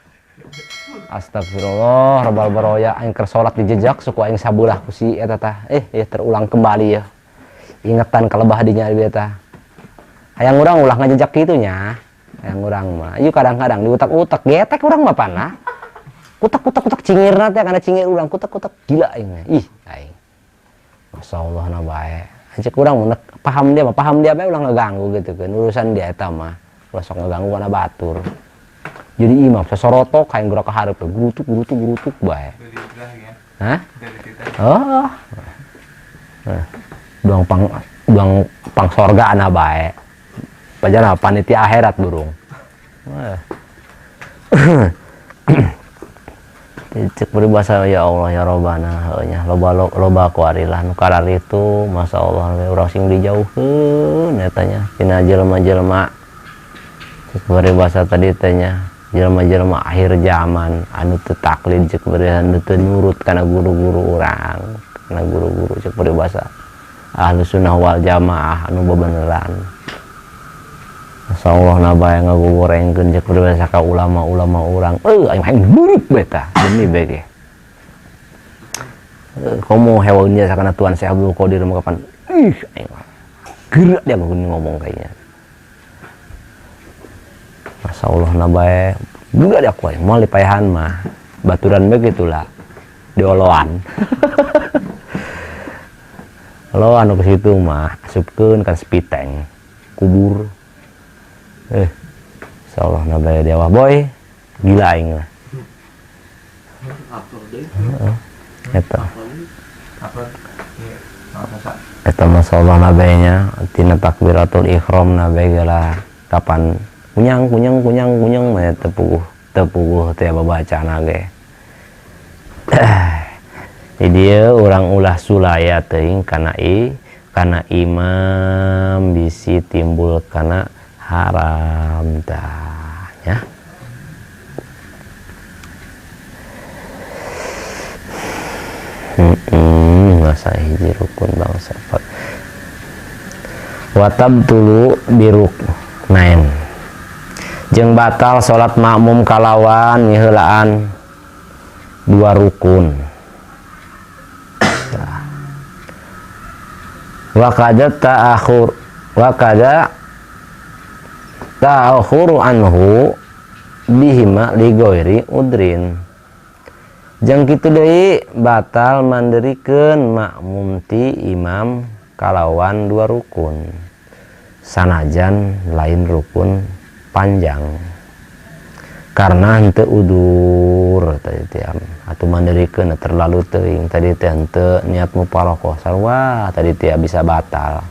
A: Astagfirullah, rabbal baroya aing keur salat dijejak suku aing sabelah ku si eta tah. Ya terulang kembali ya. Ingetan kalebah dinya ieu tah. Hayang urang ulah ngajejak kitu nya. Hayang urang mah. Ieu kadang-kadang diutak-utak getek urang mah panah. Kutak-kutak-kutak cingirna teh kana cingir urang kutak-kutak gila aing mah. Ih, aing. Masyaallah na bae. Cek urang mun paham dia mah, paham dia bae ulah ngeganggu gitu kan. Urusan dia eta mah. Ulah sok ngeganggu kana batur. Jadi imam sesorotok hayang geura ka hareup gurutuk gurutuk gurutuk bae. Hah? Oh. Nah, duang pang sorga ana bae. Pajana panitia akhirat burung. Wah. Cek peribahasa ya Allah ya Robbana heuh nya loba loba kuari lah nu kararitu masyaallah urang sing dijauhkeun eta nya tina jelema-jelema. Cek peribahasa tadi teh nya jelema-jelema akhir zaman anu teu taklid cek peribahasa anu teu nurut kana guru-guru urang, kana guru-guru cek peribahasa Ahlus Sunnah wal Jamaah anu bebeneran. Masyaallah na bae ngagogorengkeun cek peribahasa ka ulama-ulama urang. Aing hayang buruk beta demi bae ge. Komo hewan dia sakana Tuan Syekh Abdul Qadir mah kapan? Ih, aing mah gerak dia ngomong kayaknya. Masyaallah na bae gerak dia aku aing moal dipaehan mah. Baturan begitulah dioloan. Lo anu ke situ mah asupkeun ka spiteng kubur. Insyaallah na bae dia wah boy gila aing lah. Eta. Eta masyaallah na bae nya tina takbiratul ihram na bae geula kapan kunyang kunyang kunyang kunyang mah teu puguh teh babacana ge. Di dieu urang ulah sulaya teuing kana imam bisi timbul kana haram tah nya. Masa hiji rukun bangsa watab tulu biruk nain jeung batal salat makmum kalawan ngiheulaan dua rukun. Wa kada ta'akhur wa kada ta'akhuru anhu bihima li ghairi udrin. Jeung kitu deui batal mandirikeun makmum ti imam kalawan dua rukun sanajan lain rukun panjang karena henteu udur tadi teh atuh mandirikeun terlalu teuing tadi teh henteu niat mufaroqah sarua tadi teh bisa batal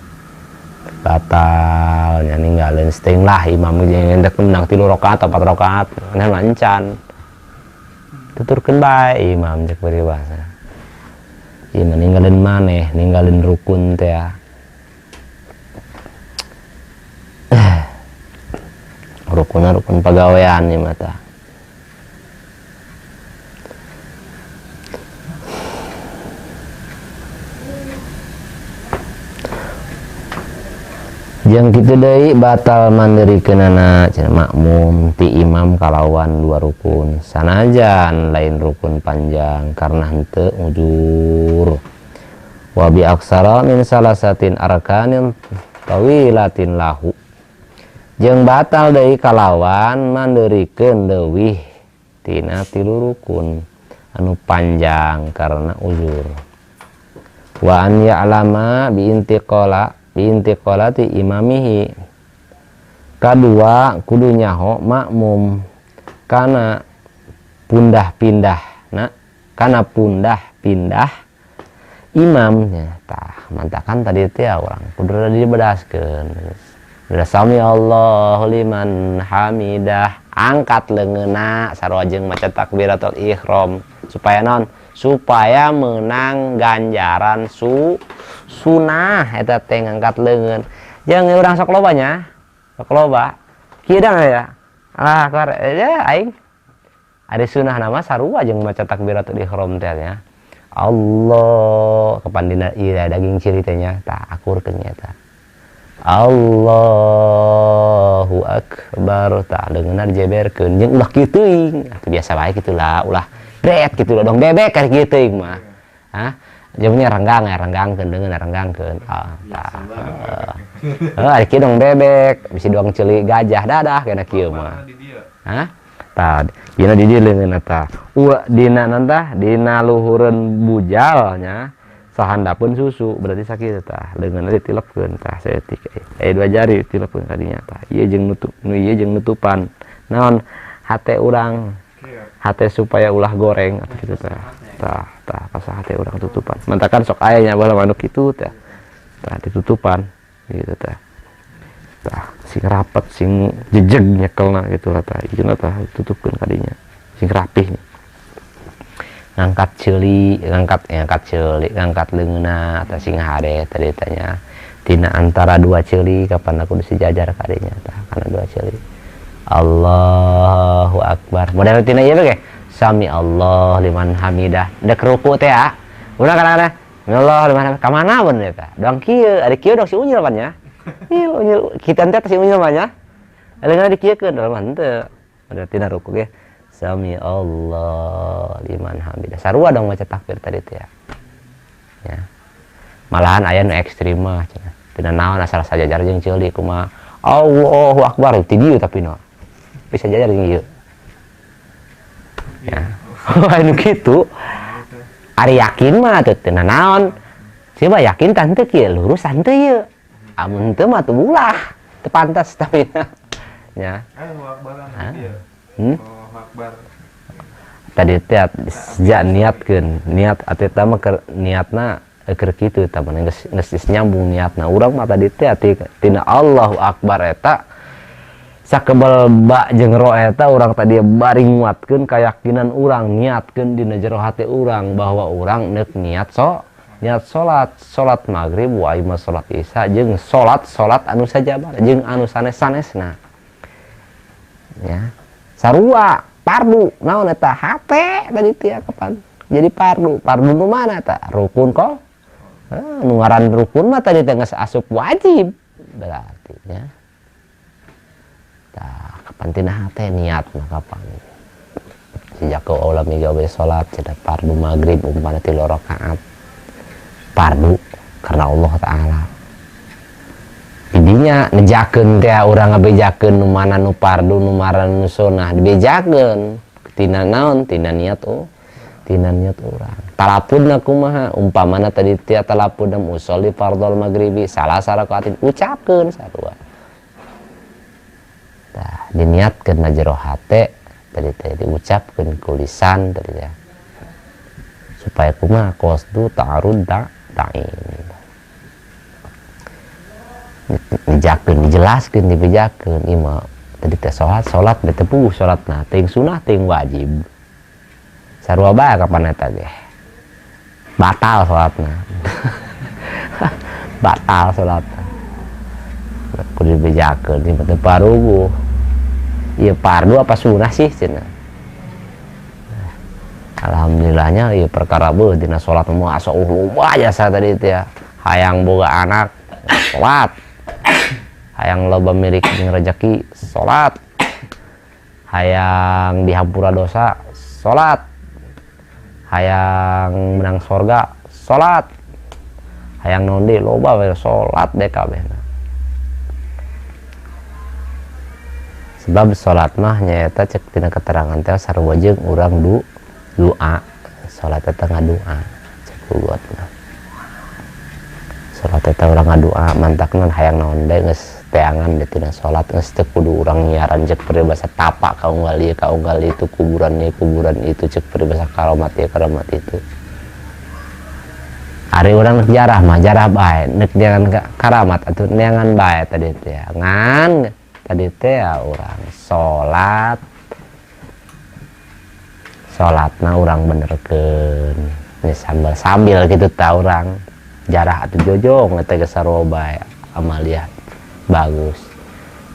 A: nya ninggalin setengah lah imam jeung endek menang 3 rakaat atau 4 rakaat nah lancan tuturkeun bae imam cek peribahasa ieu mah ninggalin maneh ninggalin rukun teh rukunna rukun pagawean ieu mah tah. Jeung kitu deui batal mandirikeunana cenah makmum ti imam kalawan dua rukun sanajan lain rukun panjang karena henteu ujur. Wa bi aksara min salasatin arkanin tawilatin lahu. Jeung batal deui kalawan mandirikeun leuwih tina 3 rukun anu panjang karena uzur. Wa an ya'lama bi intiqala biintiqalati imamihi. Kadua kudu nyaho makmum kana pundah-pindah na kana pundah-pindah imamnya tah mantakan tadi teh urang kudu dibedaskeun. Udah sami Allahu liman hamidah angkat leungeunna sarua jeung maca takbiratul ihram supaya naon supaya menang ganjaran sunah eta teh ngangkat leungeun. Jeung urang sok loba nya sok loba kieu da ya ah keluar ya aing ada sunah nama sarua jeung maca takbiratul ihram teh nya Allah kapan dina ieu daging ciri teh nya tah akurkeun nya eta Allahu akbar tah leungeunna dijeberkeun jeung ulah kieu teuing atuh biasa bae kitu lah ulah bret kitu lah dong bebek ka kieu teuing mah. Hah? Jamnya renggang ya renggangkeun leungeunna renggangkeun. Ah tah. Heuh ari kieu dong bebek bisi doang ceuli gajah dadah kana kieu mah. Hah? Tah dina di dieu leungeunna tah. Ua dina nantah dina luhureun bujal nya sahandapeun susu berarti sakitu tah leungeunna ditilepkeun tah saeutik aya dua jari tilepkeun ka dinya tah ieu jeung nutup nu ieu jeung nutupan naon hate urang hate supaya ulah goreng atuh kitu tah tah tah pasah hate urang tutupan mantakan sok aya nya baheula mah nu kitu tah tah ditutupan gitu tah tah sing rapet sing jejeg nyekelna gitu lah tah ieu tah tutupkeun ka dinya sing rapih ngangkat ceuli ngangkat ceuli ngangkat leungeunna tah sing hade tadi tanya tina antara dua ceuli kapan aku sejajar ka dinya tah kana dua ceuli Allahu akbar model tina ieu ge sami Allah liman hamidah dek ruku teh ah urang kadang-kadang Allah liman hamidah ka mana beun eta doang kieu ari kieu dong si unyil pan nya unyil unyil kita teh si unyil mah nya leungeunna dikieukeun dalam henteu model tina ruku ge sami Allah liman hamidah sarua dong maca takbir tadi teh ya. Ya. Malahan aya nu ekstrim mah cenah. Tina naon asal sajajar jeung ceuli kumaha Allahu akbar ti dieu tapi no. Bisa jajar jeung ieu. Ya. Anu kitu. Ari yakin mah teu tina naon. Coba yakin tah henteu kieu lurus henteu ieu. Amun teu mah teu ulah. Teu pantas tapi nya.
B: Allahu akbar anu dieu. Akbar.
A: Tadi teh sejak niatkeun, niat atuh eta mah keur niatna keur kitu eta mah geus nyambung niatna. Urang mah tadi teh tina Allahu akbar eta sakebel ba jeung ro eta urang tadi bari nguatkeun keyakinan urang, niatkeun dina jero hate urang bahwa urang neuk niat niat salat, salat maghrib wa ieu mah salat isya jeung salat-salat anu sajabana jeung anu sanes-sanesna. Ya. Sarua pardu naon eta hate tadi teh kapan jadi pardu pardu nu mana eta rukun kok nu ngaran rukun mah tadi teh geus asup wajib berarti nya tah kapan tina hate niat mah kapan sejak ke ulah migawe salat cenah pardu maghrib umpamana 3 rakaat pardu karena Allah taala didinya nejakeun teh urang ngabejakeun nu mana nu pardu nu mana nu sunah dibejakeun tina naon tina niat oh tina niat urang talapudna kumaha umpamana tadi teh talapudna usolli fardhol maghribi salah sarakaatin ucapkeun sarua tah diniatkeun na jero hate tadi teh diucapkeun ku lisan tadi teh supaya kumaha qasdu ta'arud ta'in dijakeun dijelaskeun dibejakeun ieu mah tadi teh salat salat teh puguh salatna teuing sunah teuing wajib sarua bae kapan eta ge batal salatna batal salatna kudu dibejakeun ieu teh paruguh ieu fardu apa sunah sih cenah alhamdulillahnya ieu perkara beuh dina salat mah asa loba jasa tadi teh ya hayang boga anak salat hayang loba milik jeung rezeki salat hayang dihampura dosa salat hayang menang sorga salat hayang naon deui loba we salat deh kabehna sebab salat mah nyaeta cek tina keterangan teh sarua jeung urang doa salat eta ngadoa cek lugat mah salat eta urang ngadoa mantakna hayang naon deui geus teangan di tina salat geus teu kudu urang nyiaran cek peribahasa tapak ka unggal ieu ka unggal itu kuburan ieu kuburan itu cek peribahasa karamat ieu karamat itu ari urang neuk jarah mah jarah bae neuk neangan karamat atuh neangan bae tadi teh ngan tadi teh ya urang salat salatna urang benerkeun sambil gitu ta urang jarah atuh jojong eta geus sarua bae amaliah bagus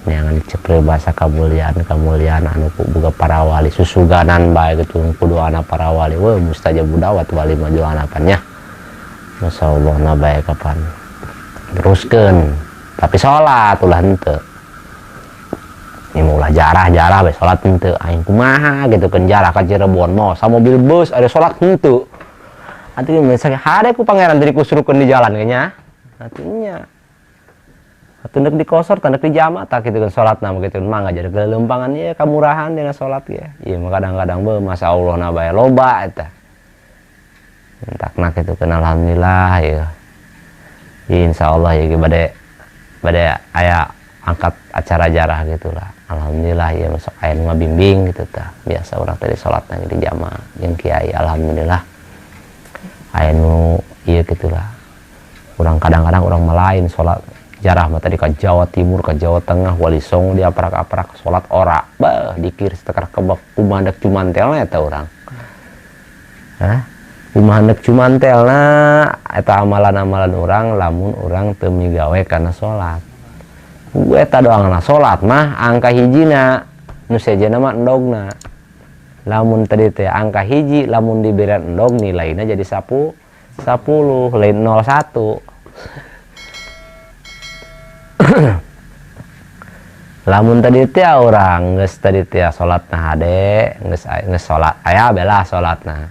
A: neangan cek peribahasa kamuliaan anu boga para wali susuganan bae gitu kudu ana para wali we mustajab dawat wali mah anapannya masyaallah na bae kapan teruskeun Tapi sholat ulah henteu. Ini mah ulah jarah-jarah we sholat henteu. Aing kumaha gitu kan jarah ka Cirebon mau sama mobil bus ada sholat henteu. Atuh misalnya hade ku pangeran jadi kusurukeun di jalan kayaknya. Atunya. Atuh ndek di kosor, teu di jama tak gitu kan salatna mah gitu mangga jadi kelelempangan ye kamurahan dina salat ge. Ieu mah kadang-kadang beuh masa Allah na bae loba eta. Entakna kitu kan alhamdulillah ya. Insyaallah ya bade bade aya angkat acara jarah gitulah. Alhamdulillah ya masuk aya nu ngabimbing gitu tah. Biasa urang tadi salatna di jama jeung kiai alhamdulillah. Aya nu ieu gitulah. Urang kadang-kadang urang mah lain salat jarah mah tadi ke Jawa Timur, ke Jawa Tengah, Wali Songo diaprak-aprak salat ora. Beuh dikir setekar kebek kumaha deuk cumantelna eta urang. Hah? Kumaha deuk cumantelna eta amalan-amalan urang lamun urang teu migawe kana salat. Eta doangna salat mah angka hijina nu sejenna mah endogna. Lamun tadi teh angka hiji lamun diberian endog nilaina jadi 10 lain 01. Lamun tadi teh urang geus tadi teh salatna hade geus geus salat aya bela salatna.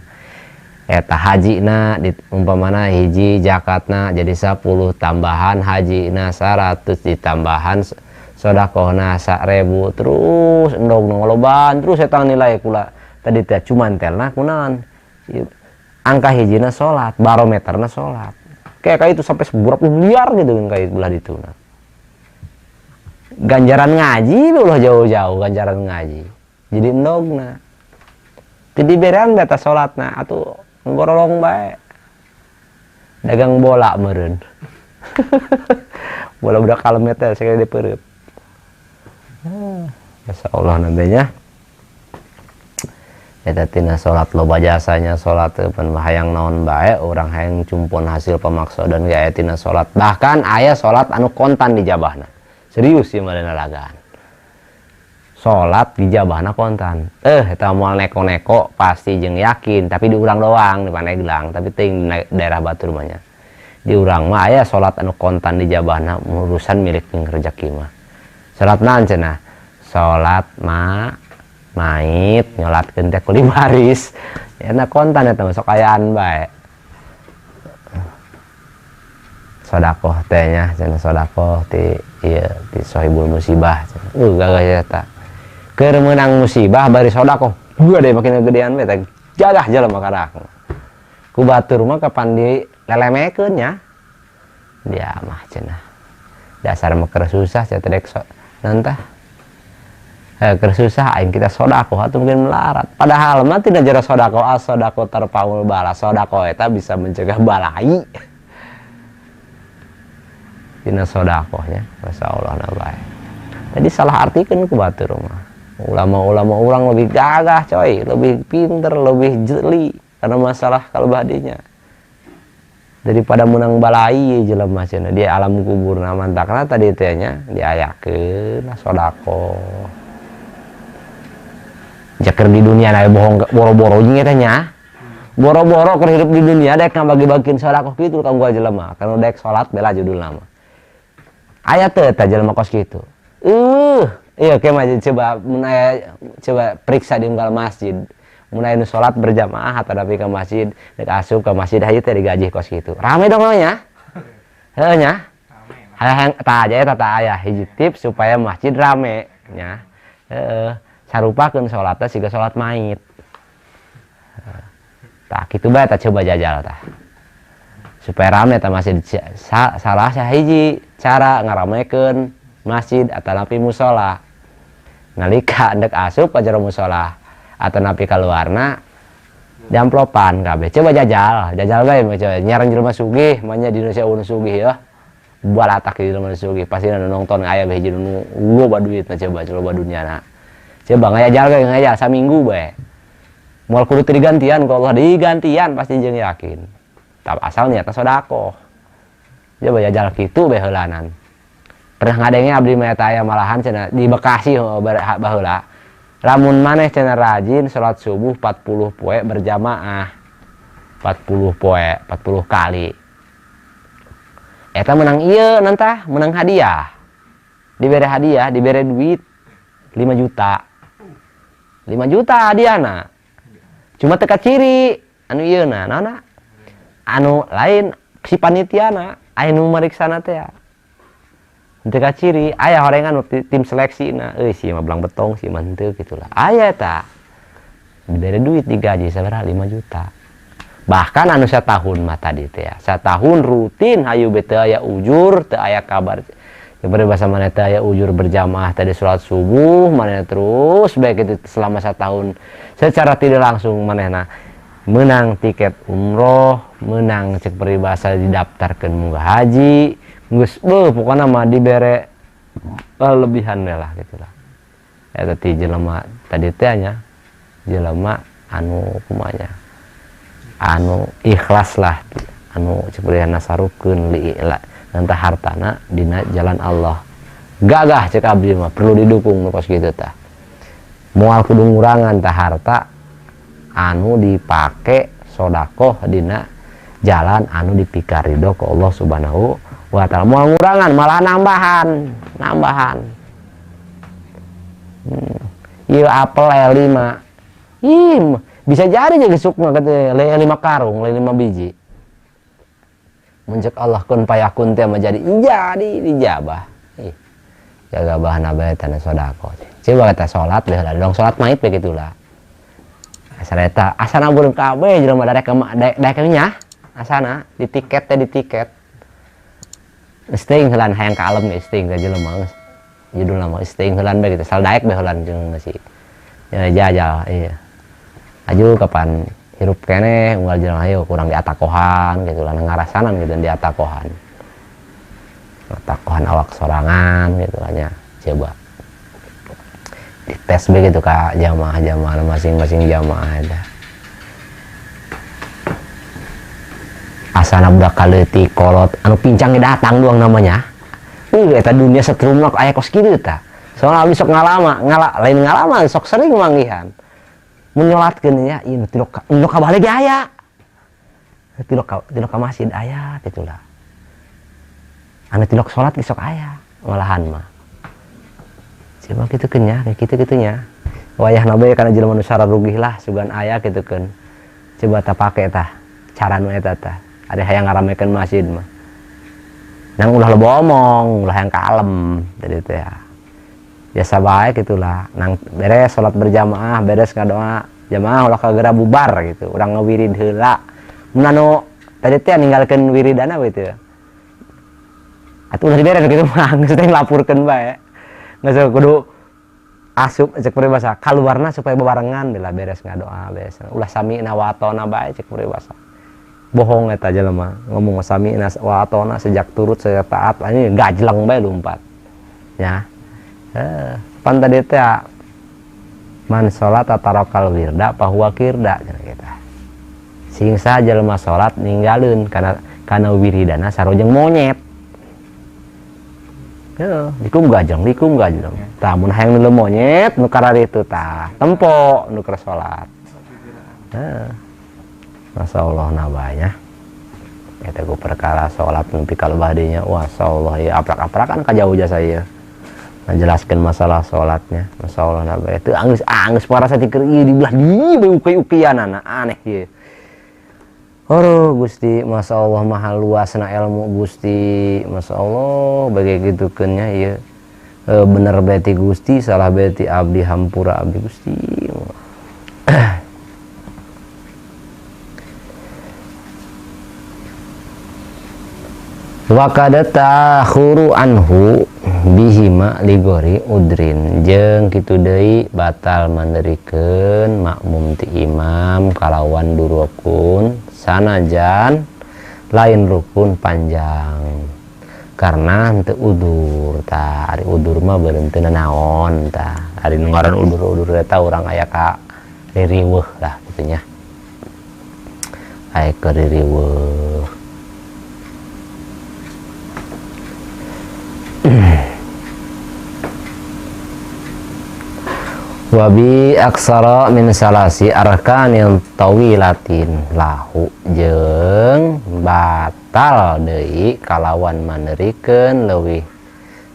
A: Eta hajina di umpamana hiji zakatna jadi 10 tambahan hajina 100 ditambahan sedekahna 1000 terus endog nu ngaloban terus eta nilai kula tadi teh cumantelna kunaon angka hijina salat barometerna salat kayak itu sampai seberapa miliar gitu kan kayak belah ditu nah. Ganjaran ngaji ulah jauh-jauh ganjaran ngaji jadi endogna teu diberean data salatna atuh ngorolong bae dagang bola meureun bola budak kalem teh sakali dipeureut. Masyaallah nabenya eta tina salat loba jasanya salat teu pan hayang naon bae urang hayang cumpon hasil pamaksodan ge aya tina salat bahkan aya salat anu kontan dijabahna serius ieu mah lagaan salat dijabahna kontan eta moal neko-neko pasti jeung yakin tapi di urang doang di Pandeglang tapi teuing di daerah batur mah nya di urang mah aya salat anu kontan dijabahna urusan milik jeung rezeki mah salat naon cenah salat ma mait nyolatkeun teh kuli baris eta kontan eta masuk ayaan bae sodakoh teh nya cenah sodakoh ti ieu ti sohibul musibah cenah gagah eta keur meunang musibah bari sodakoh gede makin gedean bae teh jagah jelema karak ku batur mah kapan di lelemekeun nya dia mah cenah dasar mah keur susah cenah teh nantah keur susah aing kita sodakoh atuh mungkin melarat padahal mah tidak jero sodakoh as sodakoh tarpaul bala sodakoh eta bisa mencegah balai dina sodakohnya masyaallah na bae tadi salah artikeun ku batur mah ulama-ulama urang lebih gagah coy lebih pinter lebih jeli karena masalah kalau badinya daripada menang balai jelema cenah dia alam kubur na mantakna tadi teh nya diayakeun sodakoh jaker di dunia na bohong boro-boro jeung eta nya boro-boro keur hidup di dunia dek ngabagi-bagikeun sodakoh kitu ka gua jelema kana dek salat bela judulna mah aya teu eta jelema kos kitu iya ke mah coba mun aya coba periksa di unggal masjid mun aya nu salat berjamaah atanapi ka masjid dek asup ka masjid hayu teh digaji kos kitu rame dong nya heuh nya hayang tah aja eta tah aya hiji tips supaya masjid rame nya heuh sarupakeun salatna siga salat mait tah kitu bae tah coba jajal tah supaya rame tah masjid salah sahiji cara ngaramekeun masjid atanapi musala nalika ndek asup ka jero musala atanapi kaluarna diamplopan kabeh coba jajal jajal bae coba nyaran jelema sugih mah nya di Indonesia nu sugih ya balatak di jelema sugih pasti nu nonton aya bae hiji nu loba duitna coba loba duniana coba ngajajal ge ngajajal saminggu bae moal kudu teu digantian ku Allah digantian pasti jeung yakin tapi asal niatna sodakoh coba jajal kitu bae heulanan pernah ngadenge abdi mah eta aya malahan cenah di Bekasi baheula lamun maneh cenah rajin salat subuh 40 poe berjamaah 40 poe 40 kali Eta menang ieu nantah, menang hadiah. Dibere hadiah, dibere duit 5 juta. 5 juta hadiahna. Cuma teka ciri anu ieu na, naonna? Anu lain si panitiana, aya nu mariksana teh. Teka ciri, aya horengan tim seleksina, euy si mah belang betong, si mah henteu gitulah. Aya eta. Dibere duit digaji sabaraha 5 juta. Bahkan anu satahun mah tadi teh ya. Satahun rutin hayu be teu aya ujur, teu aya kabar. Seperti bahasa mana teu aya ujur berjamaah tadi sholat subuh manehna terus baik itu selama setahun secara tidak langsung manehna menang tiket umroh, menang cek peribahasa didaftarkeun munggah haji, geus beuh pokona mah dibere lebihan we lah gitulah. Eta ti jelema tadi teh nya jelema anu kumanya anu ikhlas lah anu cek nasarupkeun li la nanta hartana dina jalan Allah. Gagah cek abdi mah perlu didukung nu kos kitu tah. Moal kudu ngurangan tah harta anu dipake sodakoh dina jalan anu dipikarido ku Allah Subhanahu wa taala. Moal ngurangan malah nambahan, nambahan. Ieu apel aya 5. Ih, bisa jadi jadi sukma kata le 5 karung, le 5 biji. Muncul Allah kun payakun teh mah jadi dijabah. Ih, jaga bahana bae tanah sedekah. Coba kata salat leh lah, dong salat mait begitulah. Asal eta asana burung kabeh jelema darek daek nya asana di tiket teh di tiket. Geus teuing heulan hayang ka alem geus teuing ka jelema geus. Judulna mah geus teuing heulan bae gitu. Sal daek bae heulan jeung si. Ya jajal iya. Aju kapan hirup keneh unggal jelema hayo kurang diatakohan gitu lah ngarasanan gitu diatakohan. Atakohan awak sorangan gitu lah nya. Coba dites begitu ka jamaah-jamaah masing-masing jamaah eta. Asana budak kaleutik kolot anu pincang datang doang namanya. Eta dunia setrumna aya kos kitu tah. Soalna abdi sok ngalama, lain ngalama sok sering manggihan. Menyolatkeun ya, ieu nu tilok ka balik ge aya. Tilok ka masjid aya gitulah. Anu tilok salat ge sok aya malahan mah. Coba kitu keun nya, kayak kitu-kitu nya. Wayahna bae kana jelema nu sararugih lah sugan aya kitu keun. Coba tah pake tah cara nu eta tah. Ada hayang ngaramekeun masjid mah. Nang ulah loba omong, ulah hayang kalem tadi teh ya. Biasa bae gitulah. Nang beres salat berjamaah, beres ngadoa jamaah ulah kagera bubar gitu. Urang ngawirid heula. Mun anu tadi teh ninggalkeun wiridana we teh. Atuh ulah diberes gitu mah, geus teh nglaporkeun bae. Geus kudu asup cek peribahasa kaluarna supaya bebarengan bila beres ngadoa beres. Ulah sami'na wa atona bae cek peribahasa. Bohong eta jelema ngomong sami'na wa atona sejak turut sejak taat ini gajleng bae lumpat. Ya. Pan tadi teh man salat tarakal wirda fahuwa kirda cenah kita. Sing saha jelema salat ninggalkeun kana wiridana sarojeng monyet. Heeh, likum gajeng, likum gajeng. Tah mun hayang nu monyet nu kararitu tah tempo nu keur salat. Heeh. Masyaallah nabanya. Eta ku perkara salat nepi ka lebah dinya, masyaallah ieu aprak-aprakan ka jauh jasa ieu. Ngajelaskeun masalah salatnya, masyaallah nabanya. Teu anggeus parasa ti keur ieu di belah dieu bae uki-ukianana aneh ieu. Aduh Gusti, Masya Allah maha luasna ilmu Gusti, Masya Allah bagai gitu nya ieu. Bener beti Gusti, salah beti abdi hampura abdi Gusti. Wa kadata khuru anhu bihima ligori udrin jeung kitu deui batal manderikeun makmum ti imam kalawan durukun sanajan lain rukun panjang karena henteu udur tah. Ari udur mah beureum teu nanaon tah. Ari nu ngaran udur-udur eta urang aya ka ririweuh lah kitu nya, aya ka ririweuh. Wa bi aksara min salasi arkanil tawilatin lahu jeung batal deui kalawan manerikeun leuwih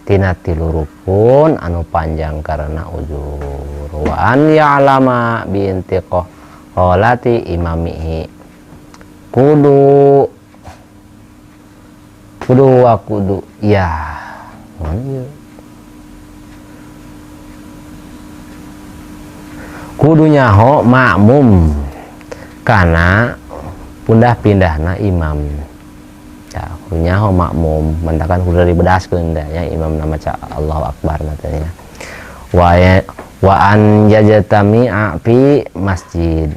A: tina tilu rukun anu panjang karena uzur. Wa an ya'lama bi intiqalati imamihi kudu kudu wa kudu ya kudu nyaho makmum karena pundah pindahna imam. Ya, kudu nyaho makmum mendakan kudu dibedaskeun da ya imam nama maca Allahu Akbar katanya. Wa an yajtami'a fi masjid.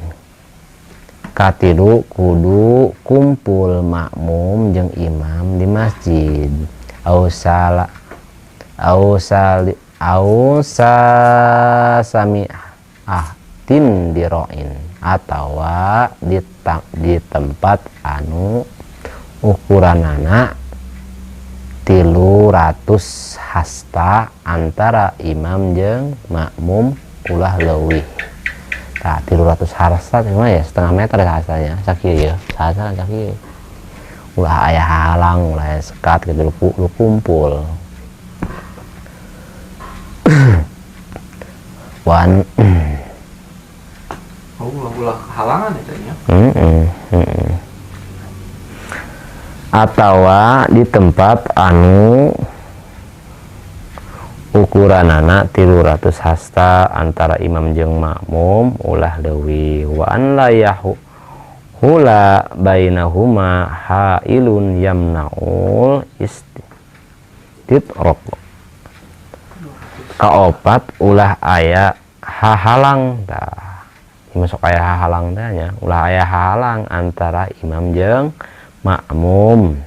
A: Katilu kudu kumpul makmum jeung imam di masjid. Au sala au sali au sami tin diroin atawa di tempat anu ukuranana 300 hasta antara imam jeung makmum ulah leuwih. Tah 300 hasta mah ya setengah meter hastanya sakieu ya hasta kan sakieu. Ulah aya halang, ulah aya sekat gitu lu kumpul. Wan
B: ulah halangan itu ya.
A: Atawa di tempat anu ukuranana 300 hasta antara imam jeung makmum ulah leuwih. Wa an la yahu hula bainahuma hailun yamnaul istitraq. Kaopat ulah aya hahalang tah. Masuk aya hahalang teh nya, ulah aya hahalang antara imam jeung makmum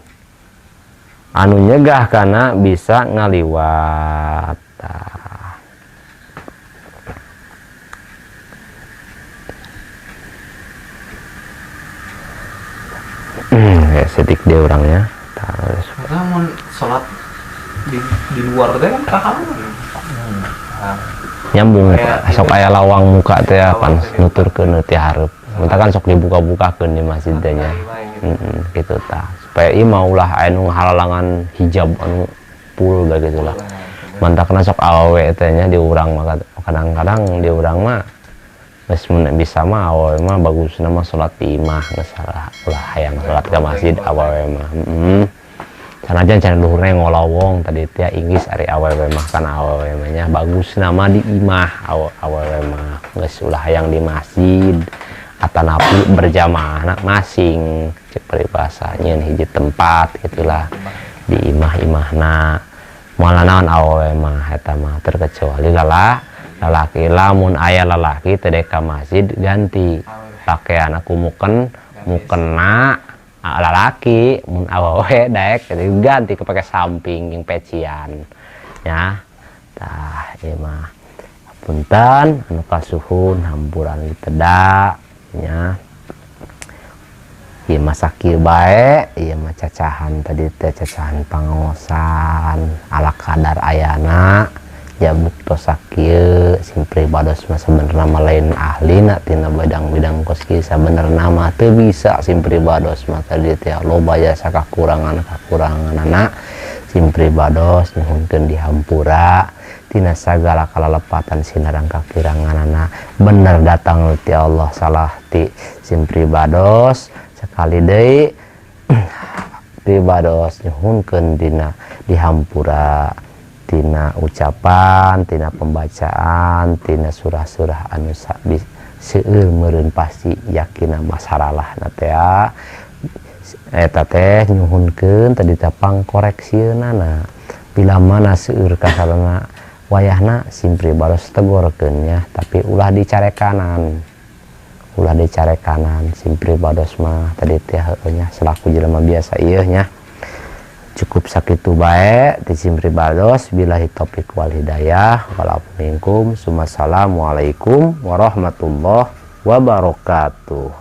A: anu nyegah kana bisa ngaliwat. Tah. Ya sedik dia orangnya. Tah.
B: Mun salat di luar teh kan kahalangan.
A: Nyambung sok aya lawang muka teh pan nuturkeun teh hareup. Mentakan sok dibuka-bukakeun di masjid teh nya. Gitu tah. Supaya ieu mah ulah aya nu halalangan hijab anu full bae gitulah. Mantakna sok awewe teh nya di urang mah kadang-kadang di urang mah geus mun bisa mah awewe mah bagusna mah salat di imah geus salah ulah hayang salat ka masjid awewe mah. Sanajan can luhurna ngolowong tadi teh Inggris ari awewe mah kan awewe mah nya bagus nama di imah awewe mah geus ulah hayang di masjid atanapi berjamaah masing cek peribahasa nyeun hiji tempat gitulah di imah-imahna moal naon awewe mah eta mah terkecuali lalaki lamun aya lalaki teu ka masjid ganti pakaian aku mukena lalaki mun awewe daek ganti ke pakai samping jeung pecian ya. Tah ieu mah punten anu kasuhun hampuran ditedak nya. Ieu mah sakieu bae, ieu mah cacahan tadi teh cacahan pangaosan ala kadar ayana jabuk tos sakieu sim pribados mah sabenerna mah lain ahlina tina bidang-bidang kos kieu sabenerna mah teu bisa sim pribados mah tadi teh loba jasa kakurangan-kakuranganana sim pribados nyuhunkeun dihampura tina sagala kalalepatan sinarang kakiranganana bener datang ti Allah salah ti sim pribados sekali deui pribados nyuhunkeun dina dihampura tina ucapan, tina pembacaan, tina surah-surah anu seueur meureun pasti yakina masaralahna teh eta teh nyuhunkeun tadi teh pangkoreksieunana bila mana seueur kasarana wayahna sim pribados tegorkeun nya tapi ulah dicarekanan sim pribados mah tadi teh heueuh nya selaku jelema biasa ieu nya. Cukup sakitu bae ti sim pribados billahi taufik wal hidayah wal minkum. Assalamualaikum warahmatullahi wabarakatuh.